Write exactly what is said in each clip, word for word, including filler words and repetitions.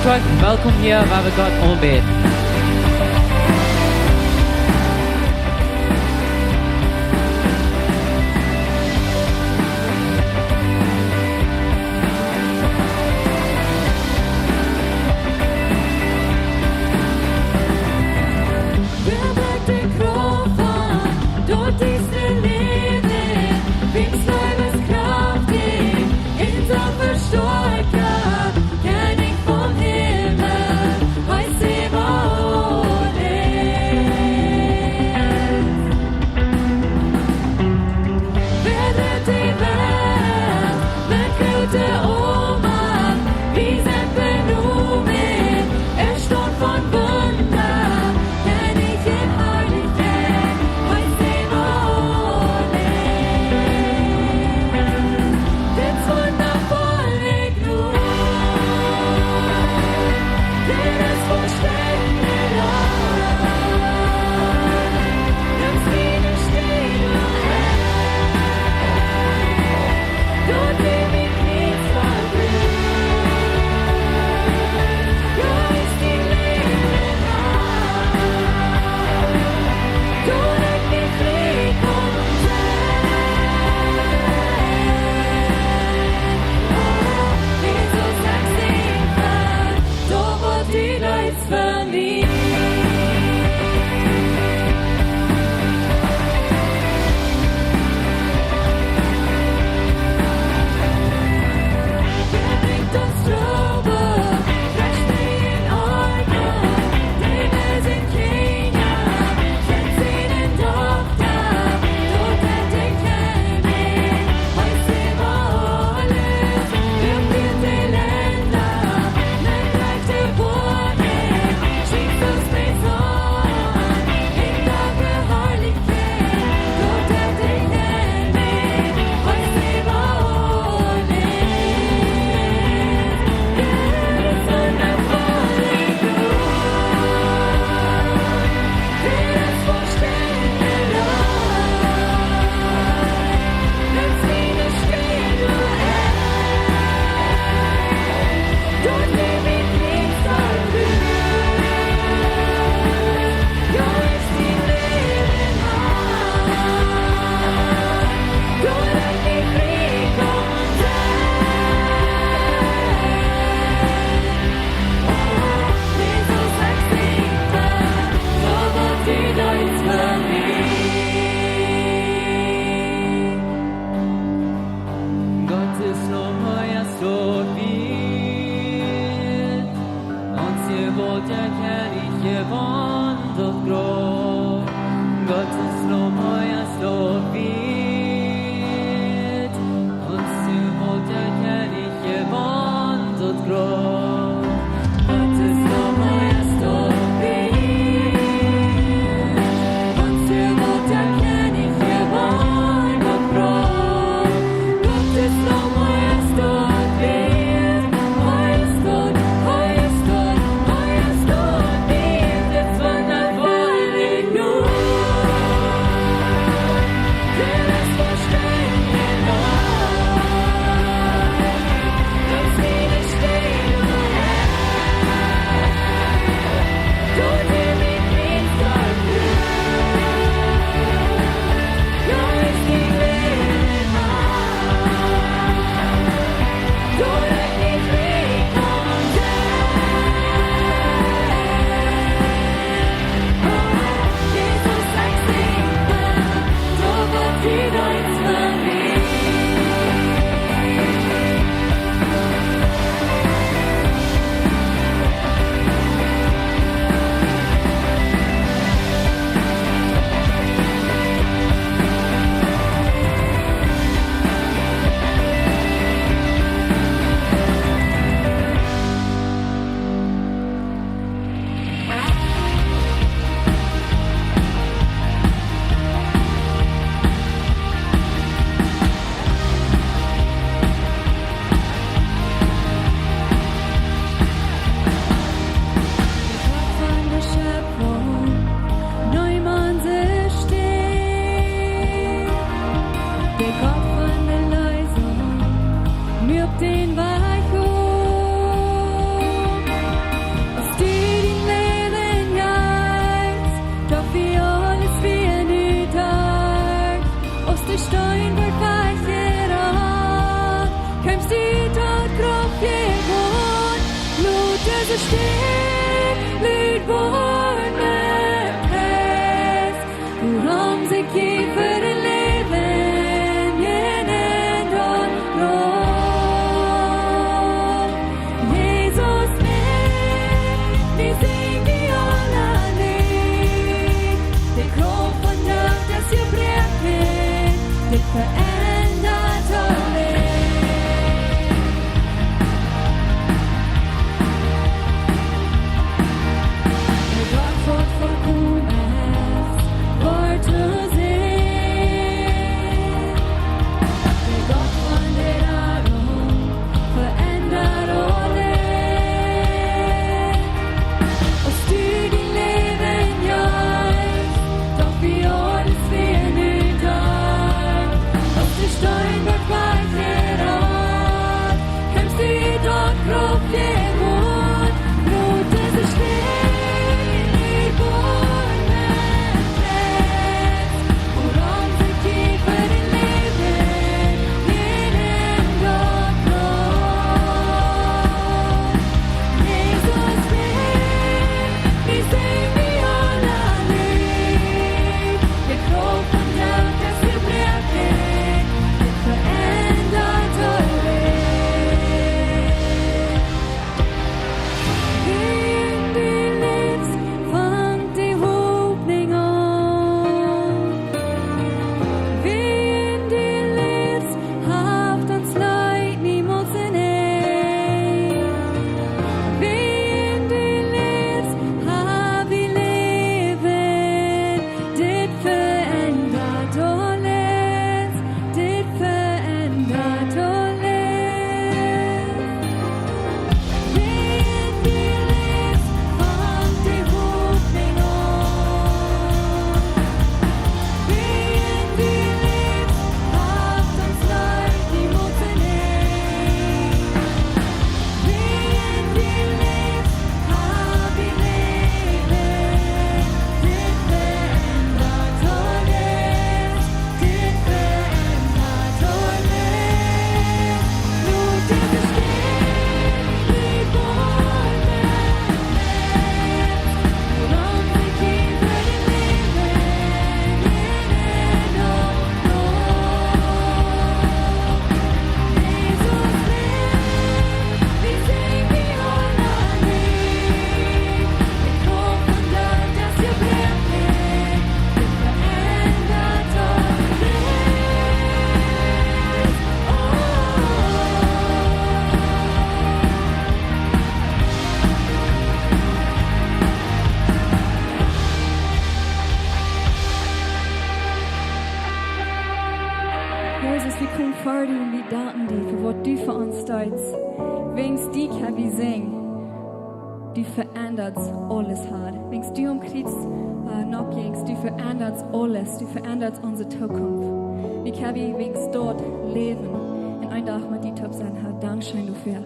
Welkom hia, wua wie Gott aunbäden. Wäa brukt de Krauft von daut diesta Läwen, wiels Leew es kjraftich, un soo vestoakja, Kjennich vom Himmel, hee es äwa aules. Wäa dreit de Welt met groote Oamen, wie sent benomen, Erstaunt von Wunda, Kjennich en Harlichkjeit, hee es äwa aules. Dit es wundaboll, ekj jleew, dit es voll Städ, Lord. Dit es miene Städ, Lord. Doa dee mie nich vebrieet. Jo, es dee Läwen, doa ekj mie frie kaun sennen. Oh, Jesus, ekj sie frie, doa waut du deist fa mie. Gott es noch mea aus daut Wieet, ons Jewalt, jo, Kjennich, jewant daut Grauf. Gott es noch mea aus daut Wieet, ons Jewalt, jo, Kjennich, jewant daut Grauf. Gott es noch mea aus daut Wieet, ons Jewalt, jo, Kjennich, jewant daut Grauf. Stell, Leet woaren met Pries, wuarom sikj jie fa daut Läwen jäwen un Ruh. Jesus, wie sinjen die aula Leew, de Krauft von Doot, daut jebroakne, dit veendat aules. De Gott waut volkomen es, woat to seenen. De Gott von de Radunk veendat aules. Aus du dien Läwen jeefst, docht wie aules wia nu doa. Aus de Steen woat wajchjerollt, kjemst du doa Krauft jerut. Nu dise Steen, Leet woaren met Pries, wuarom sikj jie fa daut Läwen jäwen un Ruh. Jesus, wie sinjen die aula Leew, de Krauft von Doot, daut jebroakne, dit veendat aules. Wan du läfst, fangt de Hopninj aun. Wan du läfst, haft ons Leet niemols een Enj. Wan du läfst, hab wie Läwen, dit veendat aules, dit veendat aules. Wan du läfst, fangt de Hopninj aun. Wan du läfst, haft ons Leet niemols een Enj. Wan du läfst, hab wie Läwen, dit veendat aules, dit veendat aules. Nu dise Steen, Leet woaren met Pries, wuarom sikj jie fa daut Läwen jäwen un Ruh. Jesus, wie sinjen die aula Leew, de Krauft von Doot, daut jebroakne, dit veendat aules. Oh. Jesus, wie komen ver die un wie danken die fa waut du fa ons deist. Wäajen die kjenn wie sajen, du veendatst aules, Herr. Wäajen du aum Kjriez, äh, nopp jinjst, du veendatst aules, du veendatst onse Tookunft. Wie kjenn wie wäajen daut läwen un een Dach met die toop sennen, Herr. Dankscheen doafäa.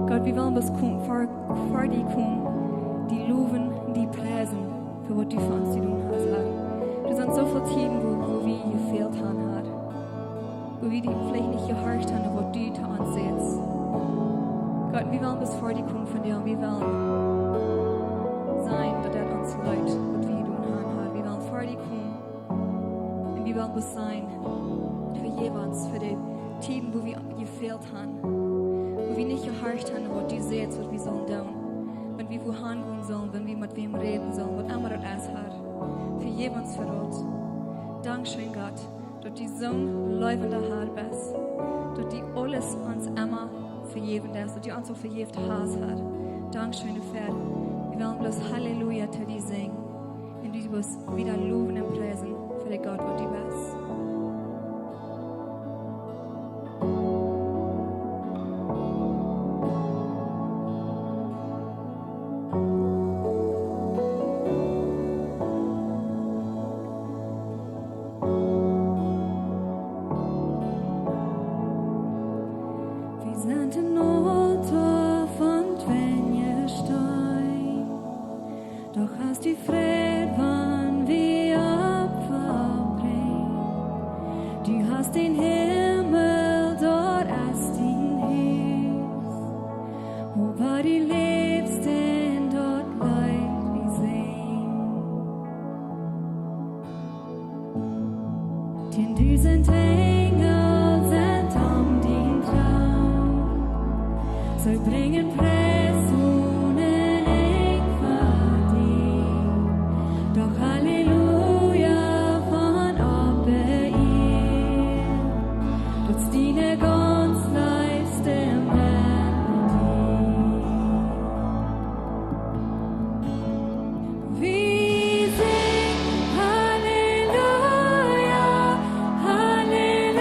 Gott, wie wellen bloos komen, ver, ver die komen, die lowen, die priesen, fa waut du fa ons jedonen hast, Herr. Doa sent soo väl Tieden, wua, wua wie jefält haben, Herr. Wua wie die veleicht nich jehorcht haben, waut du to ons sajchst. Gott, wie wellen bloos ver die komen vondoag un wie wellen seenen, daut et ons leet, waut wie jedonen haben, Herr. Wie wellen ver die komen un wie wellen bloos seenen, vejeff ons fa de Tieden, wua wie jefält haben, wua wie nich jehorcht haben, waut du sajchst, waut wie sellen doonen. Wan wie wua han gonen sellen, wan wie met wäm räden sellen, waut emma daut es, Herr. Vejeff ons fa daut. Dankscheen, Gott, daut du soon leewenda Herr best, daut du aules ons emma vejäwen deist, daut du ons aul vejäft hast, Herr. Dankscheen doafäa. Wie wellen bloos Halleluja to die sinjen un die bloos wada lowen un priesen fa de Gott, waut du best. Wie sent een Altoa von twinje Steen, doch hast du Fräd, wan wie Dusent Enjel sent om dien Troon, see brinjen Pries un Enj fa die. Doch Halleluja von oppe Ieed, daut es diene gaunz leefste Melodie. Wie sinjen Halleluja, Halleluja.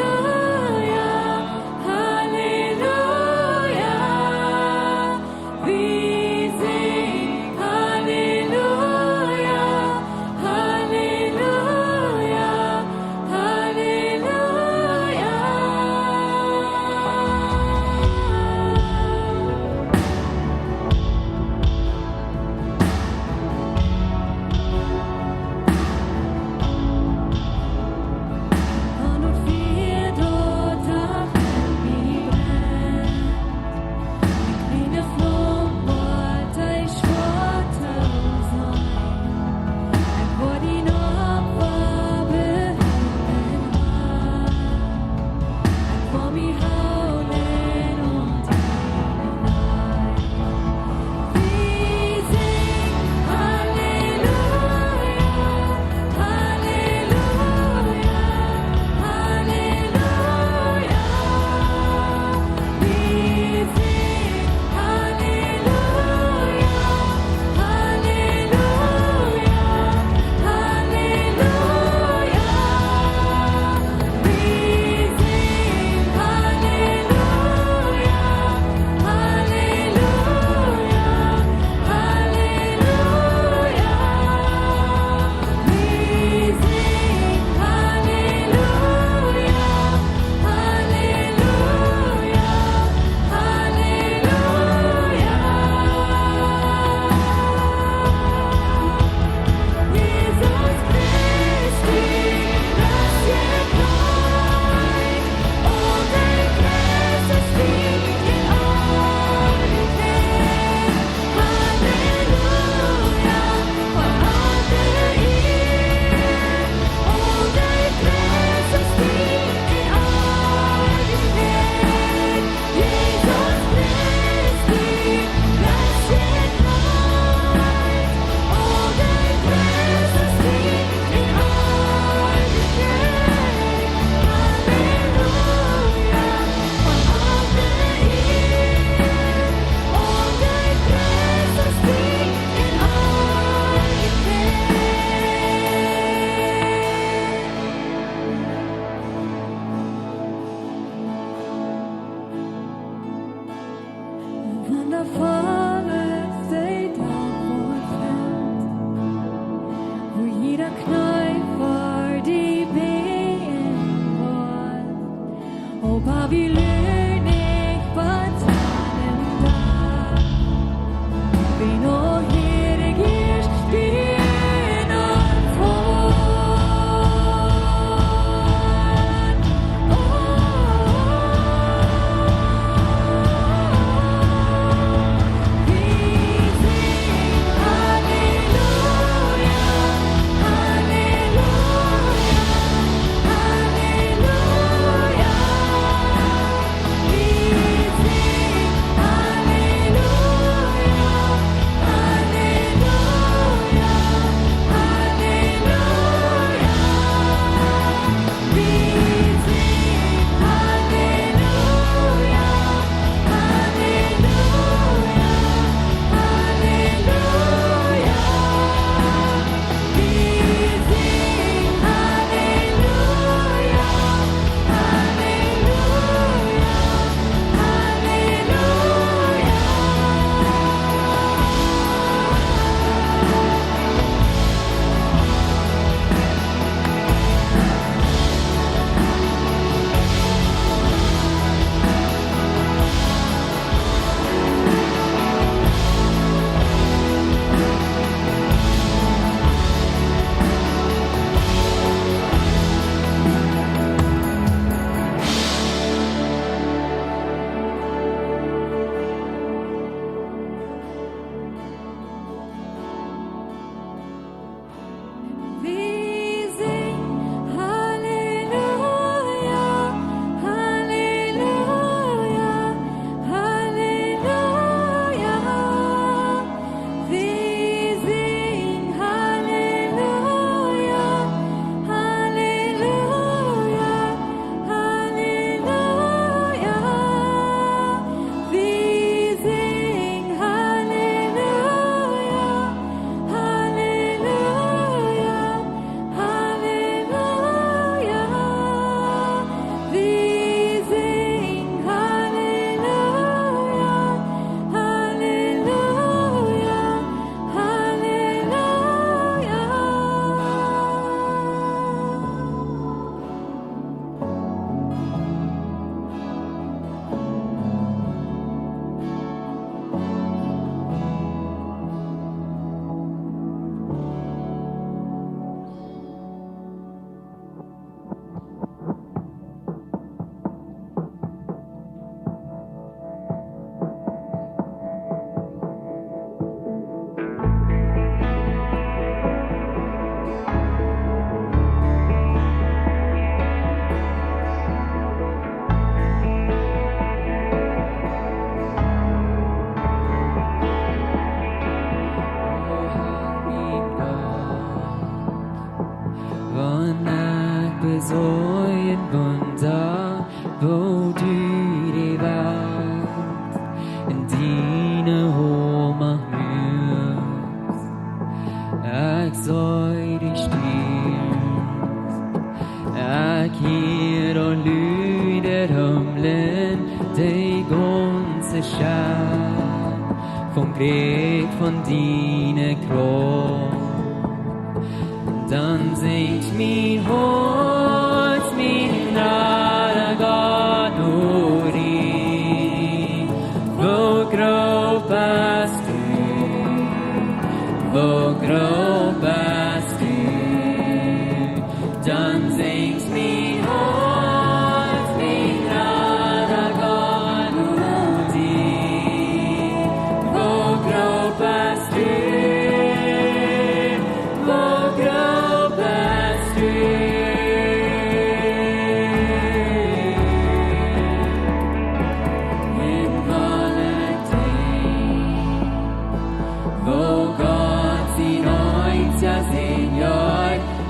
Soo een Wunda, woo du de Welt en diene Oagen muakst. Ekj see die Stierns, ekj hia daut Lud, daut Himmel, de gaunze Schepunk rät von diene Krauft. Dan sinjt mien Hoat, mien Rada Gott, no die. Woo groot best du, woo groot best du. Dan sinjt mien Hoat, mien Rada Gott, no die. Woo groot best du, woo groot best du. En aule Tiet, woo Gott sien eensja Sän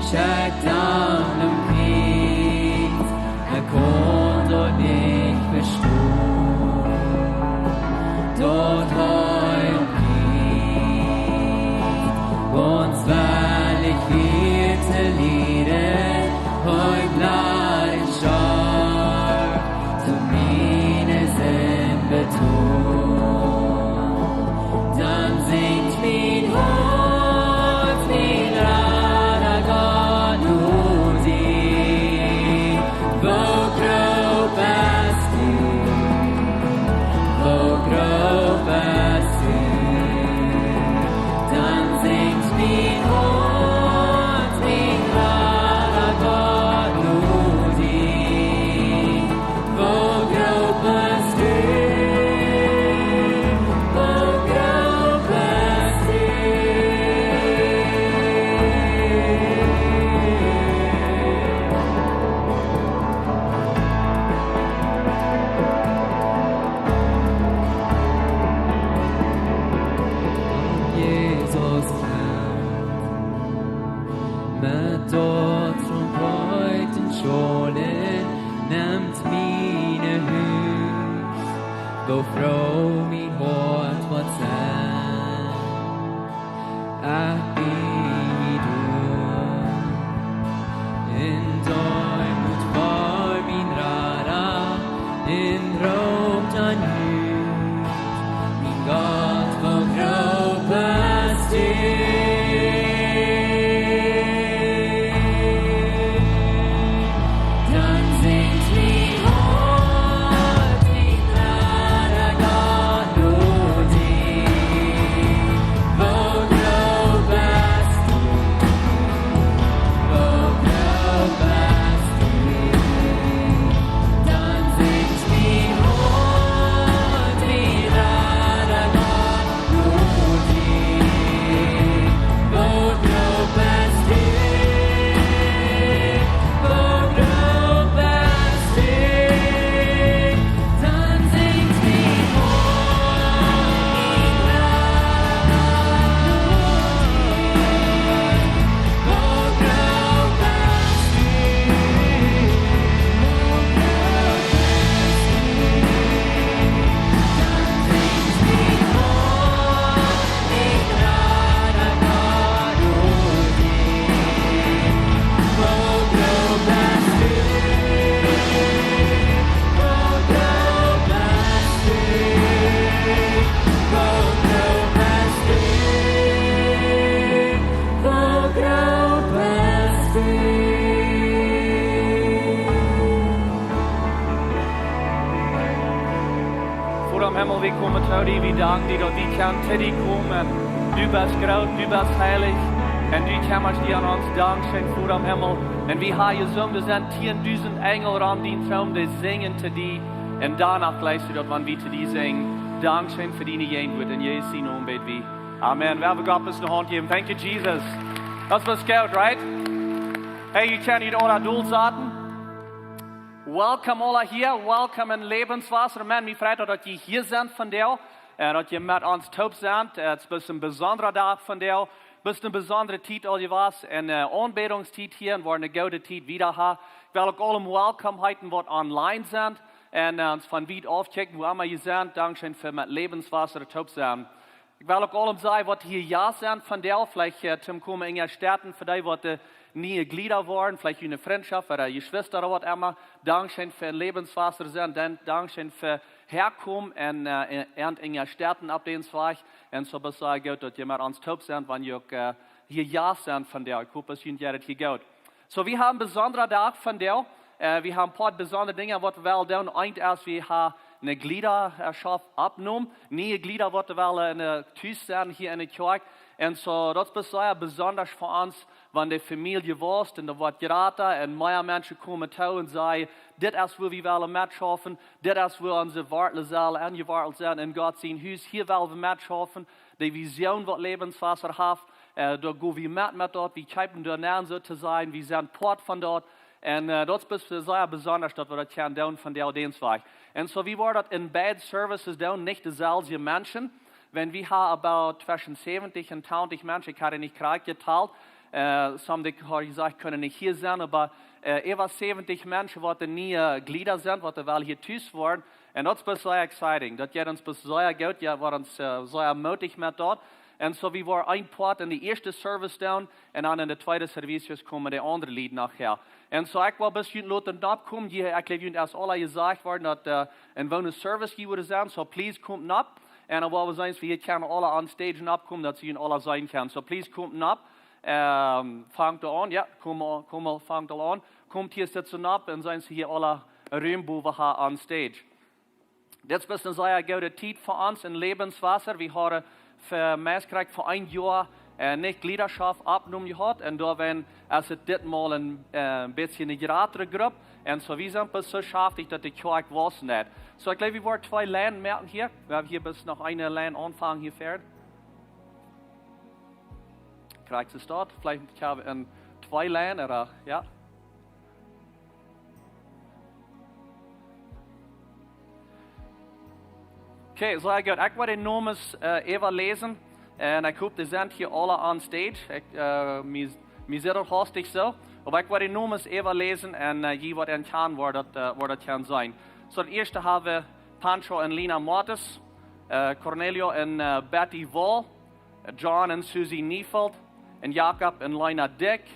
schekjt aun daut Kjriez, hee kunn daut nich vestonen, daut hee aum Kjriez gaunz wellich wia to lieden, hee bleef un storf to miene Sind betonen. Dan sinjt mien Hoat, mien Rada Gott, no die. Woo groot best du, woo groot best du. Dan sinjt mien Hoat, mien Rada Gott, no die. Woo groot best du, woo groot best du. Jesus kjemt met daut Trompetenschollen, nemt miene Hus, woo froo mien Hoat woat sennen. Ekj bie mie doa, en Deemoot ver mien Rada, en roop dan ut: Mien Gott, woo groot best du. Dan sinjt mien Hoat, mien Rada Gott, no die. Woo groot best du, woo groot best du. Dan sinjt mien Hoat, mien Rada Gott, no die. Woo groot best du, woo groot best du. Dan sinjt mien Hoat, mien Rada Gott, no die. Woo groot best du, woo groot best du. Dan sinjt mien Hoat, mien Rada Gott, no die. Woo groot best du, woo groot best du, woo groot best du. Woo groot best du. Voda em Himmel, wie komen to die, wie danken die, daut wie kjennen to die komen. Du best groot, du best heilich. Un du kjemmascht die om ons. Dankscheen, Voda em Himmel. Un wie haben jesunjen, doa sent tieendusent Enjel rom dienen Troon, dee sinjen to die. Un doano jlikjst du daut, wan wie to die sinjen. Dankscheen fa diene Jäajenwoat. En Jesus sienen Nomen bäd wie. Amen. Wie haben Gott bloos eene Haunt jäwen. Thank you, Jesus. Daut wia goot, right? Hey, jie kjennen junt aula dolsaten. Welcome aula hia. Welcome en Lebenswasser. Amen. Mie freit daut, daut jie hia sent vondoag. Un daut jie met ons toop sent. Et es een besondra Dach vondoag. Best eene besondre Tiet aul jewast, eene Aunbädungstiet hia un woat eene goode Tiet wieda haben. Ekj well uk aulem welcome heeten, waut online sent un ons von wiet aufkjikjen, wua emma jie sent. Dankscheen fa met Lebenswasser toop sennen. Ekj well uk aulem sajen, waut hia jo sent vondoag, veleicht toom komen en june Städen, fa dee, waut de niee Glieda woaren, veleicht june Frintschoft ooda Jeschwista ooda waut emma. Dankscheen fa Lebenswasser sennen, dan dankscheen fa häakomen un en june Städen opp dän Wajch. Un soo best du goot, daut jie met ons toop sent, wan jie uk hia jo sent vondoag. Ekj hop, daut jie daut hia goot. Soo, wie haben een besondra Dach vondoag. Wie haben een poa besondre Dinja, waut wie wellen doonen. Eent es, wie haben eene Gliederschoft oppjenomen. Niee Glieda, waut wellen tus sennen hia en de Kjoakj. Un soo, daut es sea besonda fa ons, wan de Famielje wausst un doa woat jrata un mea Menschen komen too un sajen: Dit es, wua wie wellen metschaufen. Dit es, wua onse Wartlen sellen enjewartelt sennen en Gott sien Hus. Hia wellen wie metschaufen. De Vision, waut Lebenswasser haft, doa go wie met, met daut. Wie kjrieen doa nenn, soo to sajen. Wie sent poa von daut. Un daut es sea besonda, daut wie daut kjennen doonen vondoag dän Wajch. Un soo, wie woaren daut en beid Services doonen, nich deselwje Menschen. Wan wie haben about tweschen säwentich un tachentich Menschen, ekj hab nich krakjt jetalt. Some, dee, ha ekj jesajcht, kjennen nich hia sennen, oba äwa säwentich Menschen, waut de niee Glieda sent, waut wellen hia tus woaren. Un daut es sea exciting. Daut jeit ons sea goot, jo, woaren ons sea mootich met daut. Un soo, wie woaren een Poat en de ieeschte Service doonen un dan en de tweede Service komen de aundre Lied nohäa. Un soo, ekj well bloos junt loten noppkomen. Jie, ekj jleew, junt es aula jesajcht worden, daut en woone Service jie woaren sennen. Soo, please, komt nopp. Un dan woa wie seenen, aus wie hia kjennen aula on stage noppkomen, daut see junt aula seenen kjennen. Soo, please, komt nopp. Fangt aul aun, jo, kom, kom, fangt aul aun. Komt hia sitten nopp un seenen see hia aula Rum bowen haben on stage. Dit es eene sea goode Tiet fa ons en Lebenswasser. Wie haben fa, meist krakjt fa een Joa nich Gliederschoft oppjenomen jehaut. Un doawäajen es et ditmol een bät eene jratre Grupp. Un soo, wie sent bloos soo schaftich, daut de Kjoakj wausen deit. Soo, ekj jleew, wie woaren twee Lienen moaken hia. Wie haben hia bloos noch eene Lien aunfangen hia ver. Krakjt soo steit. Veleicht kjennen wie en twee Lienen, ooda, jo. Okay, soo, ekj, ekj woa de Nomes äwaläsen. Un ekj hop, dee sent hia aula on stage. Ekj, mie, mie sitt daut haustich soo. Oba ekj woa de Nomes äwaläsen un jie woaren kjanen, woo daut, woo daut kjennen sennen. Soo, daut ieeschte haben wie Pancho un Lina Mottes, Cornelio un Betty Wall, John un Susie Neufeld, un Jakob un Lena Dyck,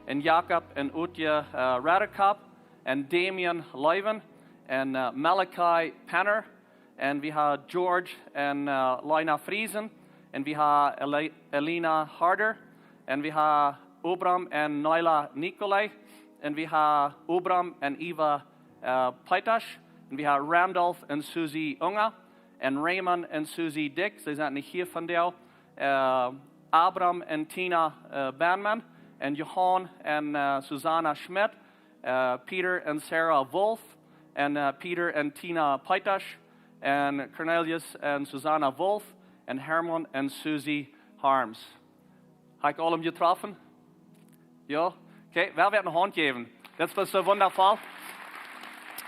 un Jakob un Utje Redekop, un Damien Leuven, un Malachi Penner, un wie haben George un Lena Friesen, un wie haben Elena Harder, un wie haben Obram un Neila Nicolai, un wie haben Obram un Eva Peetasch, un wie haben Randolph un Susie Unger, un Raymond un Susie Dyck, see sent nich hia vondoag. Abram un Tina Banman, un Johan un Susanna Schmidt, Peter un Sarah Wolf, un Peter un Tina Peetasch, un Cornelius un Susanna Wolf, un Herman un Susie Harms. Hab ekj aulem jetroffen? Jo? Okay, well wie eene Haunt jäwen? Daut es soo wundafoll.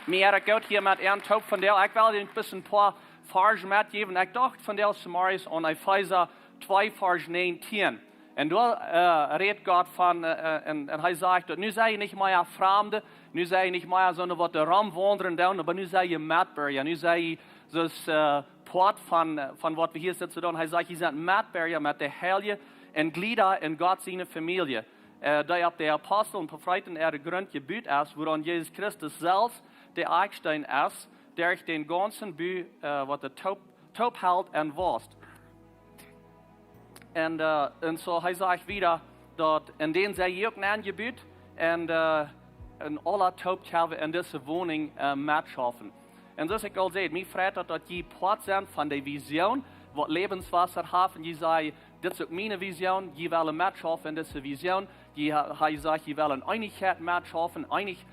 Mie jeit et goot hia met äa toop vondoag. Ekj well junt bloos een poa Varsch metjäwen. Ekj docht vondoag zemorjes aun Efeesa twee, Varsch näajentieen. Un doa rät Gott von, un hee sajcht daut: Nu sent jie nich mea Framde, nu sent jie nich mea soone, waut doa romwaundlen doonen, oba nu sent jie Metbirja, nu sent jie soo aus Poat von, von waut wie hia sitten doonen. Hee sajcht: Jie sent Metbirja met de Heilje un Glieda en Gott siene Famielje, dee opp de Apostel un Profeeten äare Grunt jebut es, wuaraun Jesus Christus selfst de Akjsteen es, derch dän gaunzen Bu, waut de toop, toop helt un wausst. Un, un soo, hee sajcht wieda daut: En dän sent jie uk nenjebut, un, un aula toop kjennen wie en dise Woninj metschaufen. Un soo aus ekj aul säd, mie freit daut, daut jie Poat sent von de Vision, waut Lebenswasser haft, un jie sajen: Dit es uk miene Vision, jie wellen metschaufen en dise Vision. Jie, hee sajcht, jie wellen en Eenichkjeit metschaufen, eenich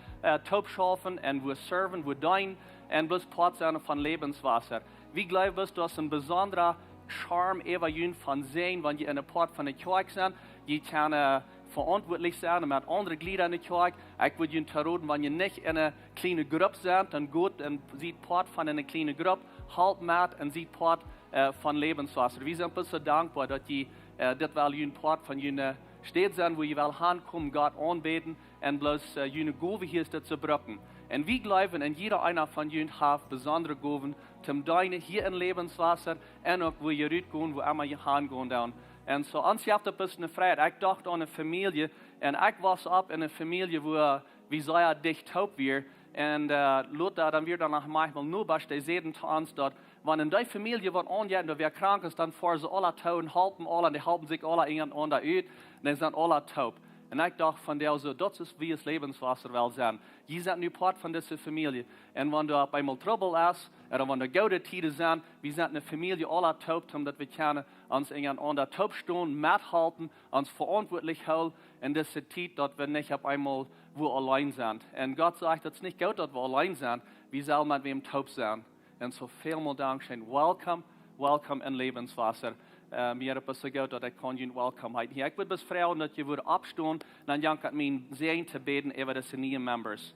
toop schaufen un woo serven, woo deenen, un bloos Poat sennen von Lebenswasser. Wie jleewen, daut es een besondra Charme äwa junt von sennen, wan jie een Poat von de Kjoakj sent. Jie kjennen veauntwuatlich sennen met aundre Glieda en de Kjoakj. Ekj wudd junt roden, wan jie nich en eene kjliene Grupp sent, dan got un siet Poat von eene kjliene Grupp, halpt met un siet Poat von Lebenswasser. Wie sent bloos soo dankboa, daut jie Äh, dit well jun Poat von june Städ sennen, wua jie well hankomen, Gott aunbäden un bloos, äh, june Gowen hia dit to brucken. Un wie jleewen, un jieda eena von jun haft besondre Gowen toom deenen hia en Lebenswasser un uk wua jie rutgonen, wua emma jie hangonen doonen. Un soo, ons jeft daut eene Freid. Ekj docht aun eene Famielje, un ekj wos opp en eene Famielje, wua wie sea dicht toop wieren. Un, äh, lota, dan wia dan noch maunchmol Nobasch, dee säden to ons daut, wan en dee Famielje waut aunjeit, un doa wäa krank es, dan foaren see aula too un halpen aula, un dee halpen sikj aula eent aundret ut, un dee sent aula toop. Un ekj docht von doa soo, daut es woo daut Lebenswasser well sennen. Jie sent nu Poat von dise Famielje. Un wan doa opp eemol Trubbel es, ooda wan doa goode Tieden sent, wie sent eene Famielje aula toop, toom daut wie kjennen ons eent aundret toop stonen, methalpen, ons veauntwuatlich hoolen en dise Tiet, daut wie nich opp eemol wua auleen sent. Un Gott sajcht, daut es nich goot, daut wie auleen sent. Wie sellen met wäm toop sennen. Un soo välmol dankscheen. Welcome, welcome en Lebenswasser. Äh, mie es soo goot, daut ekj kaun junt welcome heeten hia. Ekj wudd bloos froagen, daut jie wudden oppstonen, dan jankat mie sea to bäden äwa dise niee Members.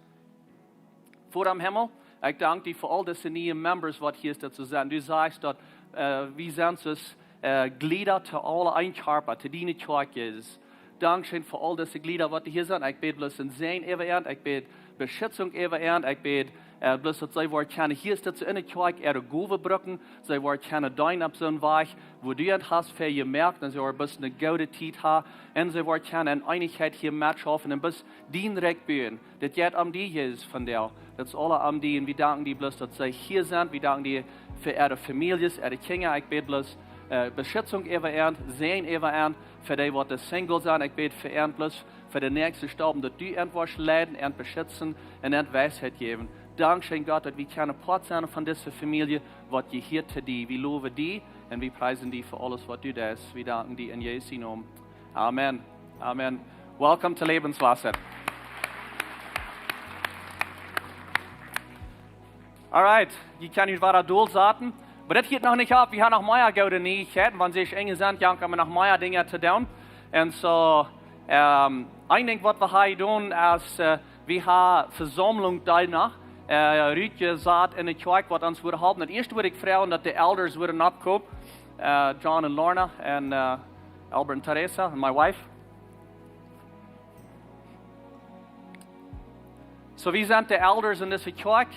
Voda em Himmel, ekj dank die fa aul dise niee Members, waut hia sent to sennen. Du sajchst daut, äh, wie sent soo aus, äh, Jlieda to aule een Kjarpa, to diene Kjoakj, Jesus. Dankscheen fa aul dise Jlieda, waut hia sent. Ekj bäd bloos een Säajen äwa an, ekj bäd Beschitzunk äwa an, ekj bäd, äh, bloos daut see woaren kjennen hia sent to sennen, Kjoakj äare Gowen brucken, see woaren kjennen deenen opp soon Wajch, woo du an hast fa an jemoakt, un see woaren bloos eene goode Tiet haben, un see woaren kjennen en Eenichkjeit hia metschaufen un bloos dien Rikj buen. Dit jeit om die, Jesus, von die. Daut es aula om die. Un wie danken die bloos, daut see hia sent. Wie danken die fa äare Famieljes, äare Kjinja. Ekj bäd bloos, äh, Beschitzunk äwa an, Säajen äwa an, fa dee, waut single sent. Ekj bäd fa an bloos fa de näakjste Staup, daut du an woascht leiden, an beschitzen un an Weisheit jäwen. Dankscheen, Gott, daut wie kjennen Poat sennen von dise Famielje, waut jehieet to die. Wie lowen die un wie priesen die fa aules, waut du deist. Wie danken die en Jesu Nomen. Amen. Amen. Welcome to Lebenswasser. Alright, jie kjennen junt wada dolsaten. Oba daut hieet noch nich opp. Wie haben noch mea goode Nieichkjeiten, wan see eent sent, dan haben wie noch mea Dinja to doonen. Un soo, ähm, een Dinkj, waut wie hia doonen, es, äh, wie haben Vesaumlunk doano, äh, rutjesat en de Kjoakj, waut ons wudd halpen. Daut ieeschte wudd ekj froagen, daut de Elders wudden oppkomen. Äh, John un Lorna un, äh, Albert un Teresa un my wife. Soo, wie sent de Elders en dise Kjoakj.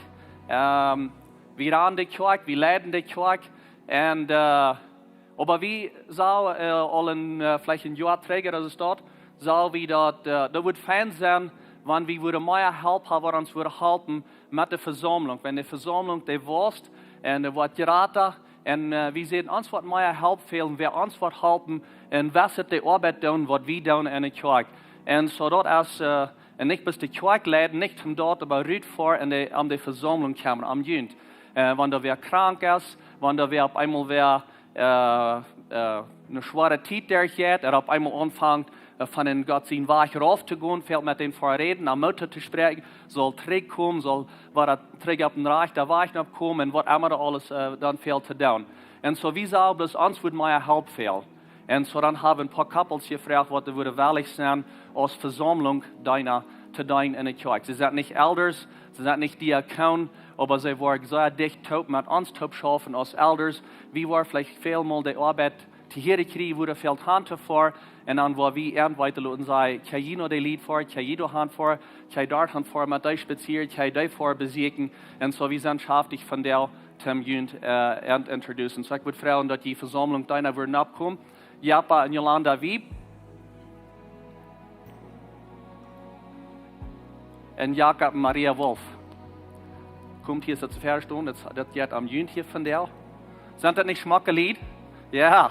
Ähm, wie raden de Kjoakj, wie leiden de Kjoakj. Un, äh, oba wie sajen, äh, aul een, äh, veleicht een Joa trigj, daut es daut, sajen wie daut, äh, daut wudd fein sennen, wan wie wudden mea Help haben, waut ons wudd halpen met de Vesaumlunk. Wan de Vesaumlunk dee wosst un dee woat jrata, un, äh, wie seenen ons waut mea Help fälen, wäa ons waut halpen un waut de Oabeit doonen, waut wie doonen en de Kjoakj. Un soo daut es, äh, un nich bloos de Kjoakj leiden, nich toom doa, oba rut ver en de, aun de Vesaumlunk kjennen, aun junt. Äh, wan doa wäa krank es, wan doa wäa opp eemol wäa, äh, äh, eene schwoare Tiet derchjeit, ooda opp eemol aunfangt, äh, von en Gott sien Wajch rauf to gonen, väl met dän veräden, aun Moot to spräakjen, saul trigjkomen, saul wada trigj opp dän rajchten Wajch komen un waut emma doa aules, äh, dan väl to doonen. Un soo, wie sajen bloos, ons wudd mea Help fälen. Un soo dan haben een poa Couples jefroacht, waut dee wudden wellich sennen, aus Vesaumlunk deenen, to deenen en de Kjoakj. See sent nich Elders, see sent nich Diakon, oba see woaren sea dicht toop met ons toop schaufen aus Elders. Wie woaren veleicht välmol de Oabeit to hieren kjrieen, wua väl han to ver, un dan woa wie an weeten loten, sajen, kjenn jie no de Lied ver, kjenn jie doa han ver, kjenn jie doa han ver, met dee spazieren, kjenn jie dee ver besieekjen. Un soo, wie sent schaftich von dee toom junt, äh, an introducen. Soo, ekj wudd froagen, daut jie Vesaumlunk doano wudden oppkomen. Japa un Jolanda Wieb. Un Jakob un Maria Wolf. Komt hia soo ver stonen, daut, daut jeit om junt hia von dee. Sent daut nich schmocke Lied? Jo.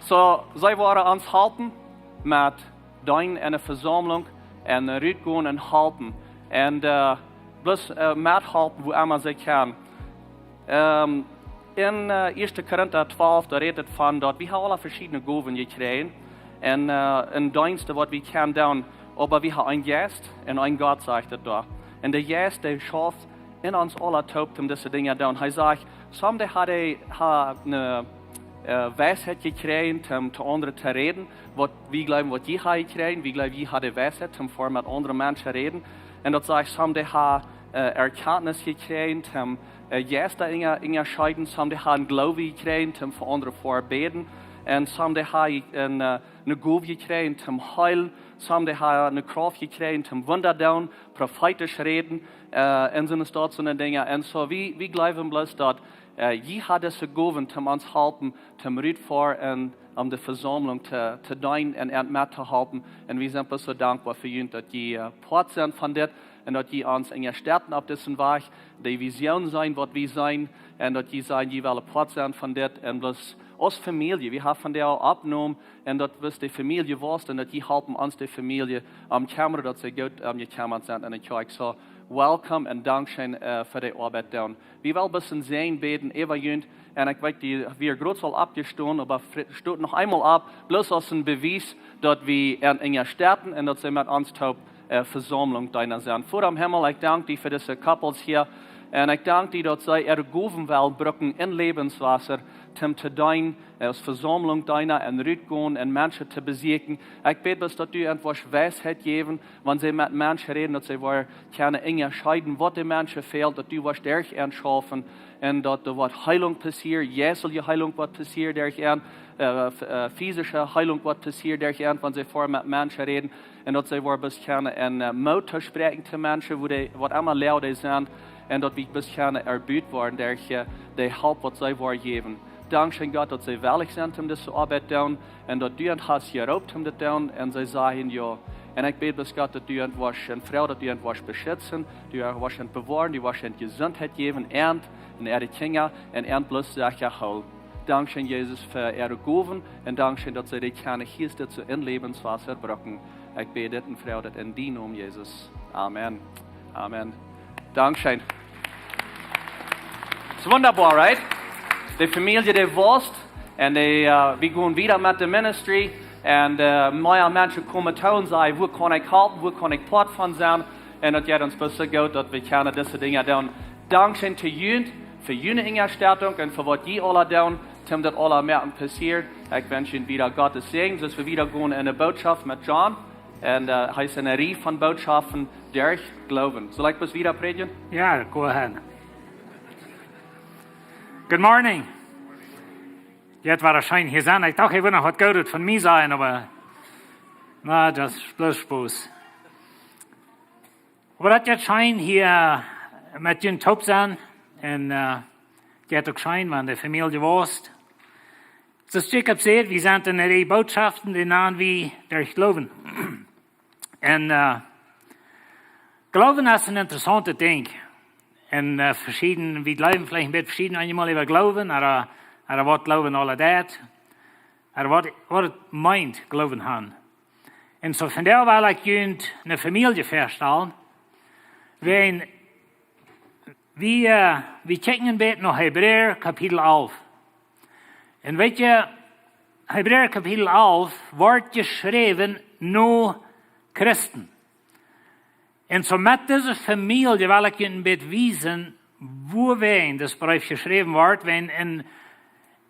Soo, see woaren ons halpen met deenen en de Vesaumlunk un rutgonen un halpen. Un, äh, bloos, äh, methalpen, wua emma see kjennen. Ähm, en, äh, ieeschte Korinta twalf, doa rät et von daut wie haben aula veschiedne Gowen jekjräajen. Un, äh, en Deenste, waut wie kjennen doonen, oba wie haben een Jeist un een Gott, sajcht et doa. Un de Jeist, dee schauft en ons aula toop, om dise Dinja to doonen. Hee sajcht, some dee haben, haben eene, äh, Weisheit jekjräajen, om to aundre to räden. Waut wie jleewen, waut jie haben jekjräajen, wie jleewen, jie haben de Weisheit, om ver met aundre Menschen to räden. Un daut sajcht, some dee haben, äh, Erkjantnis jekjräajen, om äh, Jeista unja-, unjascheeden. Some dee haben Gloowen jekjräajen, toom fa aundre väabäden. Un some dee haben een, äh, eene Gow jekjräajen, toom heelen. Some dee haben eene Krauft jekjräajen, toom Wunda doonen, profeetisch räden, äh, un soone Sort von Dinja. Un soo, wie, wie jleewen bloos daut, äh, jie haben dise Gowen, toom ons halpen, toom rutfoaren un om de Vesaumlunk to, to deenen un, un mettohalpen. Un wie sent bloos soo dankboa fa junt, daut jie, äh, Poat sent von dit un daut jie ons unjastetten opp disen Wajch, de Vision seenen, waut wie seenen, un daut jie sajen, jie wellen Poat sennen von dit un bloos aus Famielje. Wie haben von dee aul oppjenomen un daut wist de Famielje wia un daut jie halpen ons de Famielje om kjemren, daut see goot, ähm, jekjemmat sent en de Kjoakj. Soo, welcome un dankscheen, äh, fa de Oabeit doonen. Wie wellen bloos een Säajen bäden äwa junt. Un ekj weet, dee wia groot aul oppjestonen, oba fri-, stot noch eemol opp, bloos aus een Bewies, daut wie an, unjastetten un daut see met ons toop, äh, Vesaumlunk deenen sent. Voda em Himmel, ekj dank die fa dise Couples hia. Un ekj dank die, daut see äare Gowen wellen brucken en Läwenswota, toom to deenen, äh, aus Vesaumlunk deenen un rutgonen un Menschen to besieekjen. Ekj bäd bloos, daut du an woascht Weisheit jäwen, wan see met Menschen räden, daut see woaren kjennen unjascheeden, waut de Menschen fält, daut du woascht derch an schaufen un daut doa woat Heelunk passieren, jeistelje Heelunk woat passieren derch an, äh, f-, äh, physische Heelunk woat passieren derch an, wan see väa met Menschen räden, un daut see woaren bloos kjennen een, äh, Moot toospräakjen to Menschen, wua dee, waut emma Loag dee sent, un daut wie bloos kjennen erbuat woaren derch, äh, de Help, waut see woaren jäwen. Dankscheen, Gott, daut see wellich sent, om dise Oabeit to doonen, un daut du an hast jeroopt, om dit to doonen, un see sajen jo. Un ekj bäd bloos, Gott, daut du an woascht, un Fru, daut du an woascht beschitzen, du an woascht an bewoaren, du woascht an Jesuntheit jäwen, an un äare Kjinja, un an bloos secha hoolen. Dankscheen, Jesus, fa äare Gowen, un dankscheen, daut see dee kjennen hia dit soo en Läwenswota brucken. Ekj bäd dit un froag dit en dienen Nomen, Jesus. Amen. Amen. Dankscheen. Daut es wundaboa, right? De Famielje, dee wust, un dee, äh, wie gonen wieda met de Ministry, un, äh, mea Menschen komen too un sajen, wua kaun ekj halpen, wua kaun ekj Poat von sennen? Un daut jeit ons bloos soo goot, daut wie kjennen dise Dinja doonen. Dankscheen to junt fa june Unjastettunk un fa waut jie aula doonen, om daut aula moaken passieren. Ekj wensch junt wieda Gott sienen Säajen, soo aus wie wieda gonen en de Botschaft met John. Un, äh, hee es en eene Rieej von Botschaften derch Gloowen. Saul ekj bloos wieda prädjen? Yeah, go ahead. Good morning. Jie woaren scheen hia sennen. Ekj docht, ekj wudd noch waut Goodet von mie sajen, oba, na, daut es bloos Spos. Oba daut jeit scheen hia met junt toop sennen. Un, äh, jeit uk scheen, wan de Famielje wust. Soo aus Jacob säd, wie sent en eene Rieej Botschaften, dee nanen wie derch Gloowen. Un, äh, Gloowen es een interessauntet Dinkj. Un, äh, veschieden, wie jleewen veleicht een bät veschieden eenjemol äwa Gloowen, ooda, ooda waut Gloowen aula deit, ooda waut, waut et meent, Gloowen haben. Un soo vondoag well ekj junt eene Famielje väastalen, wua wie, äh, wie kjikjen een bät no Hebräa Kapitel alf. Un weet jie, Hebräa Kapitel alf woat jeschräwen no Christen. Un soo met dise Famielje well ekj junt een bät wiesen, wuawäajen dis Breef jeschräwen woat, wan en,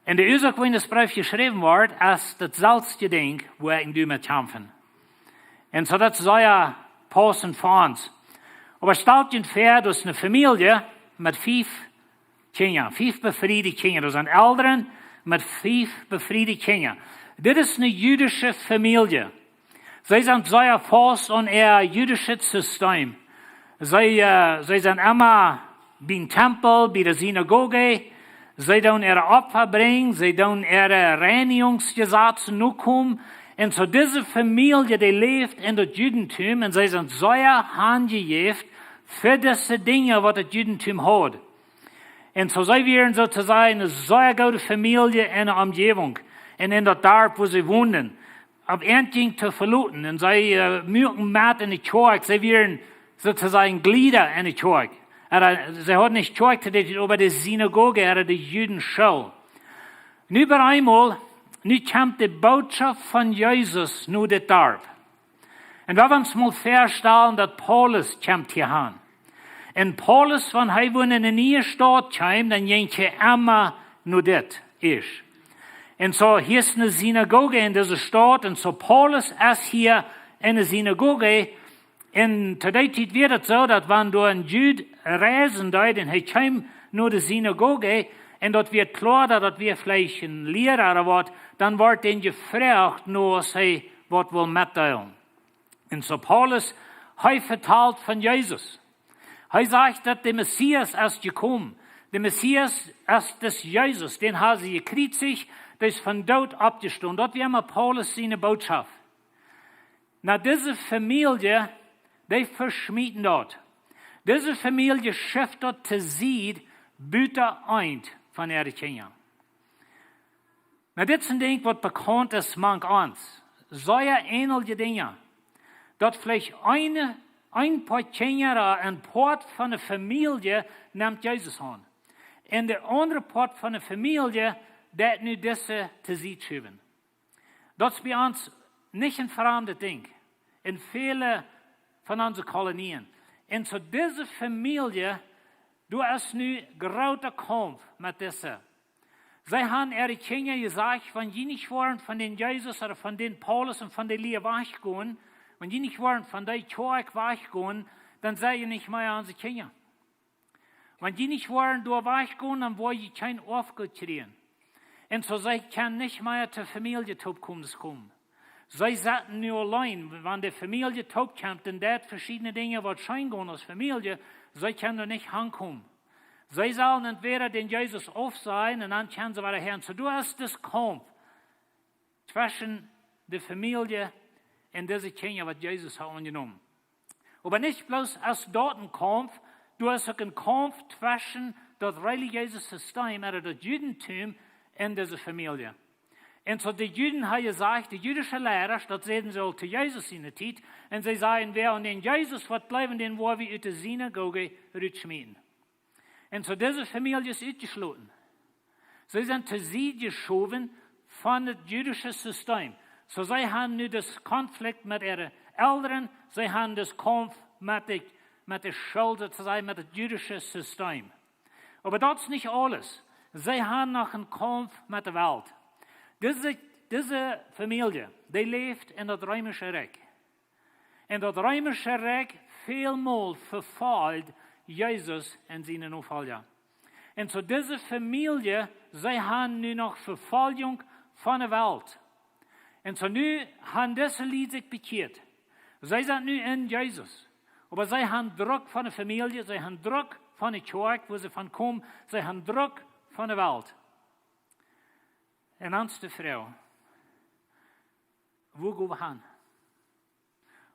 en de Uasoak, wuawäajen dis Breef jeschräwen woat, es daut selwje Dinkj, wua ekj un du met kjamfen. Un soo daut es sea paussent fa ons. Oba stalt junt väa, daut es eene Famielje met fief Kjinja, fief befriede Kjinja. Daut sent Elren met fief befriede Kjinja. Dit es eene jüdische Famielje. See sent sea faust aun äa jüdischet System. See, äh, see sent emma biem Tempel, bie de Sinagoge. See doonen äare Opfa brinjen, see doonen äare Reinigungsjesazen nokomen. Un soo dise Famielje, dee läft en daut Judentum un see sent sea hanjejäft fa dise Dinja, waut daut Judentum haud. Un soo see wieren soo to sajen eene sea goode Famielje en de Omjäwunk un en daut Darp, wua see wonden. Opp äant jinkj to veloten. Un see, äh, muaken met en de Kjoakj. See wieren soo to sajen Jlieda en de Kjoakj. Ooda, see hauden nich Kjoakj to dit, oba de Sinagoge, ooda de Judenschool. Nu bie eemol, nu kjemt de Bootschoft von Jesus no dit Darp. Un wie wellen ons mol väastalen, daut Paulus kjemt hia aun. Un Paulus, wan hee wua en eene niee Staut kjeem, dan jinkj hee emma no dit ieescht. Un soo, hia es eene Sinagoge en dise Staut, un soo Paulus es hia en de Sinagoge, un to dee Tiet wia daut soo, daut wan doa een Jud reisen deed, un hee kjeem no de Sinagoge, un daut wia kloa, daut daut wia veleicht een Liera ooda waut, dan wort dän jefroacht, no aus hee waut wull metdeelen. Un soo Paulus, hee vetalt von Jesus. Hee sajcht, daut de Messias es jekomen. De Messias es dis Jesus, dän haben see jekjriezicht, dee es vom Doot oppjestonen. Daut wia mau Paulus siene Bootschoft. Na, dise Famielje, dee veschmieten daut. Dise Famielje schuft daut to Sied, buta eent von äare Kjinja. Na, dit es een Dinkj, waut bekaunt es mank ons. Sea eenelje Dinja. Daut veleicht een, een Poat Kjinja, een Poat von de Famielje nemt Jesus aun. Un de aundre Poat von de Famielje, dee nu dise to Sied schuwen. Daut es bie ons nich een framdet Dinkj. En väle von onse Kolonien. Un soo dise Famielje, doa es nu groota Kaumf met dise. See haben äare Kjinja jesajcht, wan jie nich woaren von dän Jesus ooda von dän Paulus un von de Lia wajchgonen, wan jie nich woaren von dee Kjoakj wajchgonen, dan sent jie nich mea onse Kjinja. Wan jie nich woaren doa wajchgonen, dan woa jie kjeen Oafgoot kjrieen. Un soo see kjennen nich mea to Famielje toopkomen, komen. See setten nu auleen, wan de Famielje toopkjemt, un daut veschiedne Dinja waut scheen gonen aus Famielje, see kjennen doa nich hankomen. See sellen entwäda dän Jesus aufsajen un dan kjennen see wada häa. Soo, doa es dis Kaumf tweschen de Famielje un dise Kjinja, waut Jesus haft aunjenomen. Oba nich bloos es daut een Kaumf, doa es uk een Kaumf tweschen daut relijeese System, ooda daut Judentum, un dise Famielje. Un soo de Juden haben jesajcht, de jüdische Liera, daut säden see aul to Jesus siene Tiet, un see sajen, wäa aun dän Jesus woat jleewen, dän woa wie ut de Sinagoge rutschmieten. Un soo dise Famielje es utjeschloten. See sent to Sied jeschowen von daut jüdische System. Soo see haben nu dis Konflikt met äare Elren, see haben dis Kaumf met de, met de School, soo to sajen, met daut jüdische System. Oba daut es nich aules. See haben noch een Kaumf met de Welt. Dise, dise Famielje, dee läft en daut reemische Rikj. Un daut reemische Rikj välmol vefolcht Jesus un siene Nofolja. Un soo dise Famielje, see haben nu noch Vefoljunk von de Welt. Un soo nu haben dise Lied sikj bekjieet. See sent nu en Jesus. Oba see haben Druck von de Famielje, see haben Druck von de Kjoakj, wua see von komen, see haben Druck von de Welt. Un ons de Froag, wua go wie han?